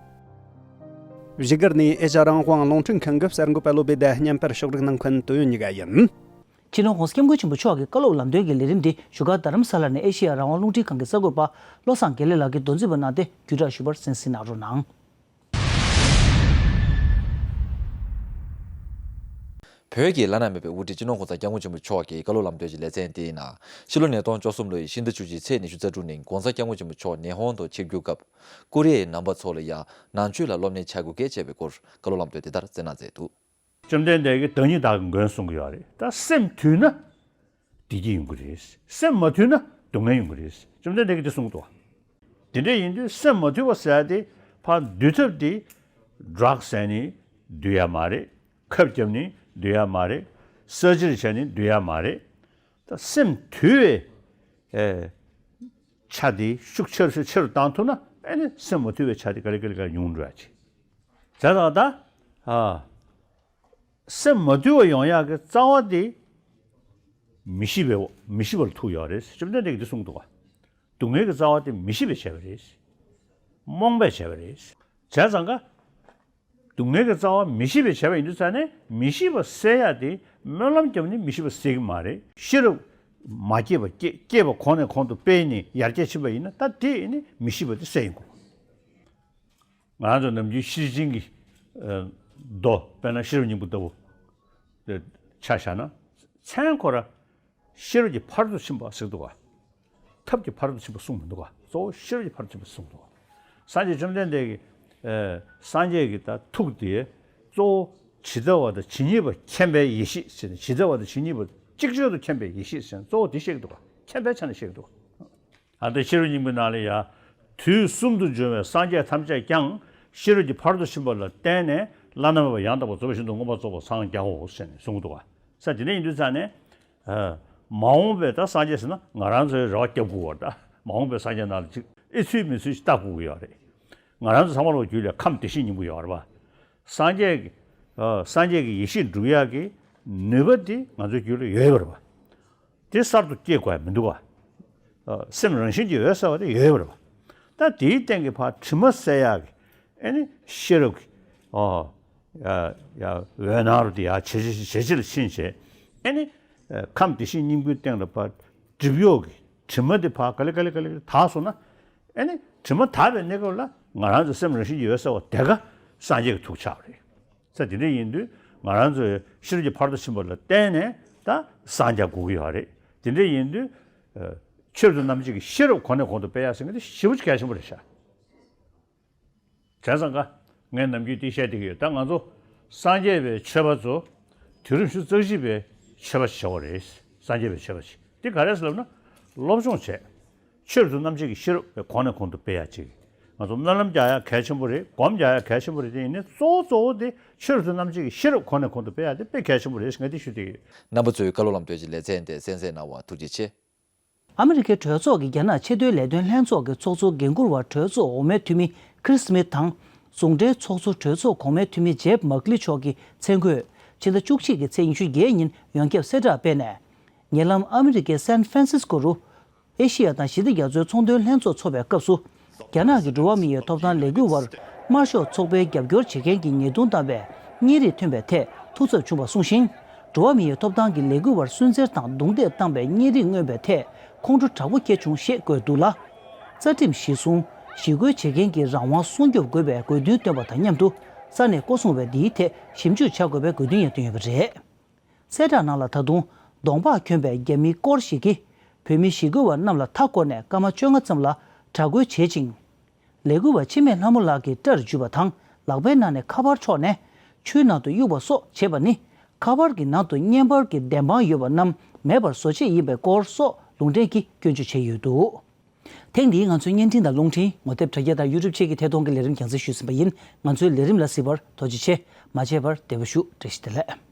བཞུགས་སྒར་ནས་ཨེ་ཤ་རང་དབང་རླུང་འཕྲིན་ཁང་གི་གསར་འགོད་པ་བློ་བྷེ་དང་བརྙན་པར་ཕྱོགས་སྒྲིག་གནང་མཁན་ཏོ་ཡོན་གཉིས་ཀ་ཡིན། སྤྱི་ནོར་༸གོང་ས་༸སྐྱབས་མགོན་ཆེན་པོ་མཆོག་གི་བཀའ་སློབ་ལམ་སྟོན་གྱི་ལས་རིམ་དེ་བཞུགས་སྒར་རྡ་རམ་ས་ལ་ནས་ཨེ་ཤེ་ཡ་རང་དབང་རླུང་འཕྲིན་ཁང་གི་གསར་འགོད་པ་བློ་བཟང་དགེ་ལེགས་ལགས་ཀྱིས་མདོ་འཛིན་པ་གནང་སྟེ་བརྒྱུད་བསྒྲགས་ཞུས་པར་གསན་གཟིགས་གནང་རོགས་གནང་། བོད་ཀྱི་བླ་ན་མེད་པའི་དབུ་ཁྲིད་སྤྱི་ནོར་༸གོང་ས་༸སྐྱབས་མགོན་ཆེན་པོ་མཆོག་གི་བཀའ་སློབ་ལམ་སྟོན་གྱི་ལེ་ཚན་དེའི་ནང་ཕྱི་ལོ་ཉིས་སྟོང་བཅུ་གསུམ་ལོའི་ཤིང་རྟ་བཅུ་གཅིག་ཚེས་ཉི་ཤུ་རྩ་དྲུག་ཉིན་༸གོང་ས་༸སྐྱབས་མགོན་ཆེན་པོ་མཆོག་ཉི་ཧོང་དུ་ཆིབས་བསྒྱུར་སྐབས་ཀོ་རི་ཡའི་ནང་པ་ཚོ་ལ་ཡང་ནང་ཆོས་ལ་སློབ་གཉེར་བྱ་དགོས་གལ་ཆེ་བའི་སྐོར་བཀའ་སློབ་ལམ་སྟོན་དེ་ལྟར་སྩལ་གནང་མཛད་འདུག་བཅོམ་ལྡན་འདས་ཀྱིས་བདག་ཉིད་བདག་གི་མགོན་གསུང་གི་ཡོད་རེད། ད་སེམས་དུལ་ན་བདེ་སྐྱིད་ཡོང་གི་རེད། སེམས་མ་དུལ་ན་སྡུག་བསྔལ་ཡོང་གི་རེད། བཅོམ་ལྡན་འདས་ཀྱིས་འདི་གསུངས་འདུག་དེ་འདྲ་ཡིན་དུས་སེམས་མ་དུལ་བ་ཟེར་ཡ་དེ་ཕར་འདུལ་ཐབས་དེ་ཌྲག་ཟས་ནས་འདུལ་ཡ་མ་རེད། ཁབ་བརྒྱབ་ནས་འདུལ་ཡ་མ་རེད། ས་བཅད་བྱས་ནས་འདུལ་ཡ་མ་རེད། ད་སེམས་དུལ་བའི་ཨེ་ཆ་དེ་ཤུགས་ཆེ་རུ་ཆེ་རུ་བཏང་ཐུབ་ན་ཨེ་ནི་སེམས་མ་དུལ་བའི་ཆ་དེ་ག་ལེ་ག་ལེ་ག་ལེ་ཉུང་འགྲོ་ཡ་ཆེ། བྱས་ཙང་ད་ཨ། སེམས་མ་དུལ་བ་ཡོང་ཡག་གི་རྩ་བ་དེ་མི་ཤེས་པའི་མི་ཤེས་པ་ལ་ཐུག་ཡོད་རེད། བཅོམ་ལྡན་འདས་ཀྱིས་འདི་གསུངས་འདུག་ག་སྡུག་བསྔལ་གྱི་རྩ་བ་དེ་མི་ཤེས་པས་བྱས་པ་རེད། རྨོངས་པས་བྱས་པ་རེད། བྱས་ཙང་ཀ་སྡུག་བསྔལ་གྱི་རྩ་བ་མི་ཤེས་པས་བྱས་པ་ཡིན་དུས་ཙང་ནས་མི་ཤེས་པ་སེལ་ཡག་དེ་སྨོན་ལམ་བརྒྱབ་ནས་མི་ཤེས་པ་སེལ་གྱི་མ་རེད། ཤེས་རབ་མ་སྐྱེས་པ་སྐྱེ་སྐྱེས་པ་གོང་ནས་གོང་དུ་སྤེལ་ནས་ཡར་རྒྱས་ཕྱིན་པ་ཡིན་ན་ད་དེ་ནི་མི་ཤེས་པ་དེ་སེལ་ཡོང་གི་རེད། ང་རང་ཚོ་ནམ་རྒྱུན་ཤེར་ཕྱིན་གྱི་ཨ་མདོ་དཔེར་ན་ཤེས་རབ་སྙིང་པོ་ལྟ་བུ་དེ་ཆ་བཞག་ན་མཚན་ཁོ་ར་ཤེས་རབ་ཀྱི་ཕ་རོལ་ཏུ་ཕྱིན་པ་ཟེར་འདུག་ག་ཐབས་ཀྱི་ཕ་རོལ་ཏུ་ཕྱིན་པ་གསུངས་མི་འདུག་ག་གཙོ་བོ་ཤེས་རབ་ཀྱི་ཕ་རོལ་ཏུ་ཕྱིན་པ་གསུངས་འདུག་ག་སངས་རྒྱས་བཅོམ་ལྡན་འདས་ཀྱི་ཨ་སངས་རྒྱས་ཀྱི་ད་ཐུགས་དེ་གཙོ་བོ་ཇི་ལྟ་བ་དང་ཇི་སྙེད་པ་མཁྱེན་པའི་ཡེ་ཤེས་ཟེར་ནས་ཇི་ལྟ་བ་དང་ཇི་སྙེད་པ་ཅིག་ཅར་དུ་མཁྱེན་པའི་ཡེ་ཤེས་ཟེར་ནས་གཙོ་བོ་དེ་བཤད་ཀྱི་འདུག་ག་མཁྱེན་པའི་ཆ་ནས་བཤད་ཀྱི་འདུག་ག་ཨ་ནི་ཤེས་རབ་སྙིང་པོའི་ནང་ལ་ཡང་། དུས་གསུམ་དུ་འབྱུང་བའི་སངས་རྒྱས་ཐམས་ཅད་ཀྱང་ཤེས་རབ་ཀྱི་ཕ་རོལ་ཏུ་ཕྱིན་པ་ལ་བརྟེན་ནས་བླ་ན་མེད་པ་ཡང་དག་པར་རྫོགས་པའི་ཞིང་དུ་མངོན་པར་རྫོགས་པར་སངས་རྒྱའོ་ཞེས་ནས་གསུངས་འདུག་ག་ས་དེ་འདྲ་ཡིན་དུས་ཙང་ནས། ཨ། མ་འོངས་པའི་ད་སངས་རྒྱས་ཟེར་ན་ང་རང་ཚོའི་རེ་བ་བརྒྱབ་དགོས་པ་རེད། ད་མ་འོངས་པའི་སངས་རྒྱས་ནང་ལ་ཅིག་ཨེ་ཚུལ་མི་ཚུལ་ཞིག་བལྟ་དགོས་ཀྱི་ཡོད་རེད། ང་རང་ཚོ་ཚང་མ་ལ་རྒྱུད་ལ་ཁམས་བདེ་གཤེགས་སྙིང་པོ་ཡོད་རེད་པ། སངས་རྒྱས་ཀྱི། ཨ། སངས་རྒྱས་ཀྱི་ཡེ་ཤེས་སྒྲུབ་ཡག་གི་ནུས་པ་དེ་ང་ཚོའི་རྒྱུད་ལ་ཡོད་ཡོད་རེད་པ། དེ་གསར་དུ་སྐྱེ་དགོས་ཡ་མི་འདུག་ག་ཨ། སེམས་རང་བཞིན་གྱིས་འོད་གསལ་བ་དེ་ཡོད་ཡོད་རེད་པ། ད་དེའི་སྟེང་གི་ཕར་དྲི་མ་སེལ་ཡག་གི་ཨེ་ནི་ཤེས་རབ་ཀྱི། ཨ། ཡ་ཡ་འོད་སྣང་རུ་དེ་ཡ་ཇེ་ཇེ་ཇེ་ཆེ་ལ་ཕྱིན་བྱས། ཨེ་ནི་ཁམས་བདེ་གཤེགས་སྙིང་པོའི་སྟེང་ལ་ཕར་སྒྲིབ་གཡོགས་ཀྱི་དྲི་མ་དེ་ཕར་ག་ལེ་ག་ལེ་ག་ལེ་དག་སོང་ན། ཨེ་ནི་དྲི་མ་དག་པའི་གནས་སྐབས་ལ་ང་རང་ཚོ་སེམས་རང་བཞིན་གྱིས་འོད་གསལ་བ་དེ་ག་སངས་རྒྱས་ཀྱི་ཐུགས་ཆགས་པ་རེད། ས་དེ་འདྲ་ཡིན་དུས་ང་རང་ཚོའི་ཤེས་རབ་ཀྱི་ཕ་རོལ་ཏུ་ཕྱིན་པ་ལ་བརྟེན་ནས་ད་སངས་རྒྱས་དགོས་ཀྱི་ཡོད་རེད། དེ་འདྲ་ཡིན་དུས་ཆོས་རབ་ཏུ་རྣམ་འབྱེད་ཀྱི་ཤེས་རབ་གོང་ནས་གོང་དུ་སྤེལ་ཡག་ཟེར་མཁན་དེ་ཞེ་པོ་ཅིག་གལ་ཆེན་པོ་རེད་ཤག། བྱས་ཙང་ཀ་ངས་ནམ་རྒྱུན་དེ་བཤད་བསྡད་ཀྱི་ཡོད། ད་ང་ཚོ་སངས་རྒྱས་པའི་ཆོས་པ་ཚོ་དུས་རབས་ཉི་ཤུ་རྩ་གཅིག་པའི་ཆོས་པ་ཞིག་བྱེད་དགོས་རེད། སངས་རྒྱས་པའི་ཆོས་པ་ཞིག་དེ་ག་རེ་ཟེར་ལབ་ན། སློབ་སྦྱོང་བྱས། ཆོས་རབ་ཏུ་རྣམ་འབྱེད་ཀྱི་ཤེས་རབ་གོང་ནས་གོང་དུ་སྤེལ་ཡག་ཅིག། ང་ཚོ་སྨོན་ལམ་རྒྱག་ཡག་གལ་ཆེན་པོ་རེད། སྒོམ་རྒྱག་ཡག་གལ་ཆེན་པོ་རེད། དེ་ཡིན་ནའི་གཙོ་བོ་གཙོ་བོ་དེ་ཆོས་རབ་ཏུ་རྣམ་འབྱེད་ཀྱི་ཤེས་རབ་གོང་ནས་གོང་དུ་སྤེལ་ཡག་དེ་དཔེ་གལ་ཆེན་པོ་རེད་ཟེར་ངས་དེ་ཞུ་བསྡད་ཀྱི་ཡོད། རྣམ་པ་ཚོས་བཀའ་སློབ་ལམ་སྟོན་གྱི་ལེ་ཚན་འདི་གསན་གཟིགས་གནང་བར་ཐུགས་རྗེ་ཆེ། ཨ་མི་རི་ཀའི་གྲོས་ཚོགས་ཀྱི་རྒྱ་ནག་ཆེས་མཐོའི་ལས་དོན་ལྷན་ཚོགས་ཀྱི་ཚོགས་གཙོ་འགན་འཁུར་བ་གྲོས་ཚོགས་འོག་མའི་འཐུས་མི་ཁྲིས་སི་མིཐ་དང་། ཟུང་འབྲེལ་ཚོགས་གཙོ་གྲོས་ཚོགས་གོང་མའི་འཐུས་མི་ཇེབ་མག་ལི་མཆོག་གི་མཚན་འཁོད་ཕྱི་ཟླ་བཅུ་གཅིག་གི་ཚེས་ཉི་ཤུ་བརྒྱད་ཉིན་ཡོངས་ཁྱབ་གསལ་བསྒྲགས་སྤེལ་ནས། ཉེ་ལམ་ཨ་མི་རི་ཀའི་སན་ཧྥ་རན་སིས་ཀོ་རུ་ཨེ་ཤི་ཡ་དང་ཞི་བདེ་རྒྱ་མཚོའི་ཚོང་དོན་ལྷན་ཚོགས་འཚོགས་པའི་སྐབས་སུ། རྒྱ་ནག་གི་འགྲོ་བ་མིའི་ཐོབ་ཐང་ལས་འགུལ་བར་དམར་ཤོག་ཚོགས་པའི་རྒྱབ་སྐྱོར་བྱེད་མཁན་གྱི་ཉེས་རྡུང་བཏང་བའི་བརྙན་རིས་ཐོན་པའི་ཐད་ཐུགས་འཚབ་བྱུང་བ་གསུངས་ཤིང་། འགྲོ་བ་མིའི་ཐོབ་ཐང་གི་ལས་འགུལ་བར་སུན་གཙེར་དང་རྡུང་རྡེག་བཏང་བའི་བརྙན་རིས་མངོན་པའི་ཐད་ཁོང་ཁྲོ་དྲག་པོ་སྐྱེས་བྱུང་ཞེས་བཀོད་འདུག་ལ། རྩ་ཁྲིམས་གཞིར་བཟུང་ཞི་རྒོལ་བྱེད་མཁན་གྱི་རང་དབང་སྲུང་སྐྱོབ་དགོས་པའི་དགོས་འདུན་བཏོན་པ་དང་མཉམ་དུ་ས་གནས་སྐོར་སྲུང་བས་འདིའི་ཐད་ཞིབ་འཇུག་བྱ་དགོས་པའི་དགོས་འདུན་ཡང་བཏོན་ཡོད་པ་རེད། གསལ་བསྒྲགས་ནང་ལ་ད་དུང་གདོང་པགས་གྱོན་པའི་རྒྱ་མི་སྐོར་ཞིག་གིས་བོད་མི་ཞི་རྒོལ་བ་རྣམས་ལ་མཐའ་བསྐོར་ནས་སྐར་མ་བཅོ་ལྔ་ཙམ་ལ་དྲག་རྒོལ་བྱེད་ཅིང་། ལས་འགུལ་བ་འཆི་མེད་ལྷ་མོ་ལགས་ཀྱི་སྐྲ་རུ་འཇུས་པ་དང་ལག་པའི་ནང་ནས་ཁ་པར་འཕྲོག་ནས་ཆུའི་ནང་དུ་གཡུགས་པ་སོགས་བྱས་པ་ནི་ཁ་པར་གྱི་ནང་དུ་བརྙན་པར་གྱི་བདེན་དཔང་ཡོད་པ་རྣམས་མེད་པར་བཟོ་ཆེད་ཡིན་པའི་སྐོར་སོགས་ལུང་འདྲེན་གྱིས་སྐྱོན་བརྗོད་བྱས་ཡོད་འདུག། ཐེངས་འདིའི་ང་ཚོའི་བརྙན་འཕྲིན་དང་རླུང་འཕྲིན་ངོ་དེབ་དྲ་རྒྱ་དང་ཡུ་ཊུབ་ཆེད་ཀྱི་ཐད་གཏོང་གི་ལས་རིམ་རྒྱང་སྲིང་ཞུས་ཟིན་པ་ཡིན། ང་ཚོའི་ལས་རིམ་ལ་གཟིགས་པར་ཐུགས་རྗེ་ཆེ། མ་བརྗེད་པར་བདེ་པོ་བཞུགས། བཀྲ་ཤིས་བདེ་ལེགས།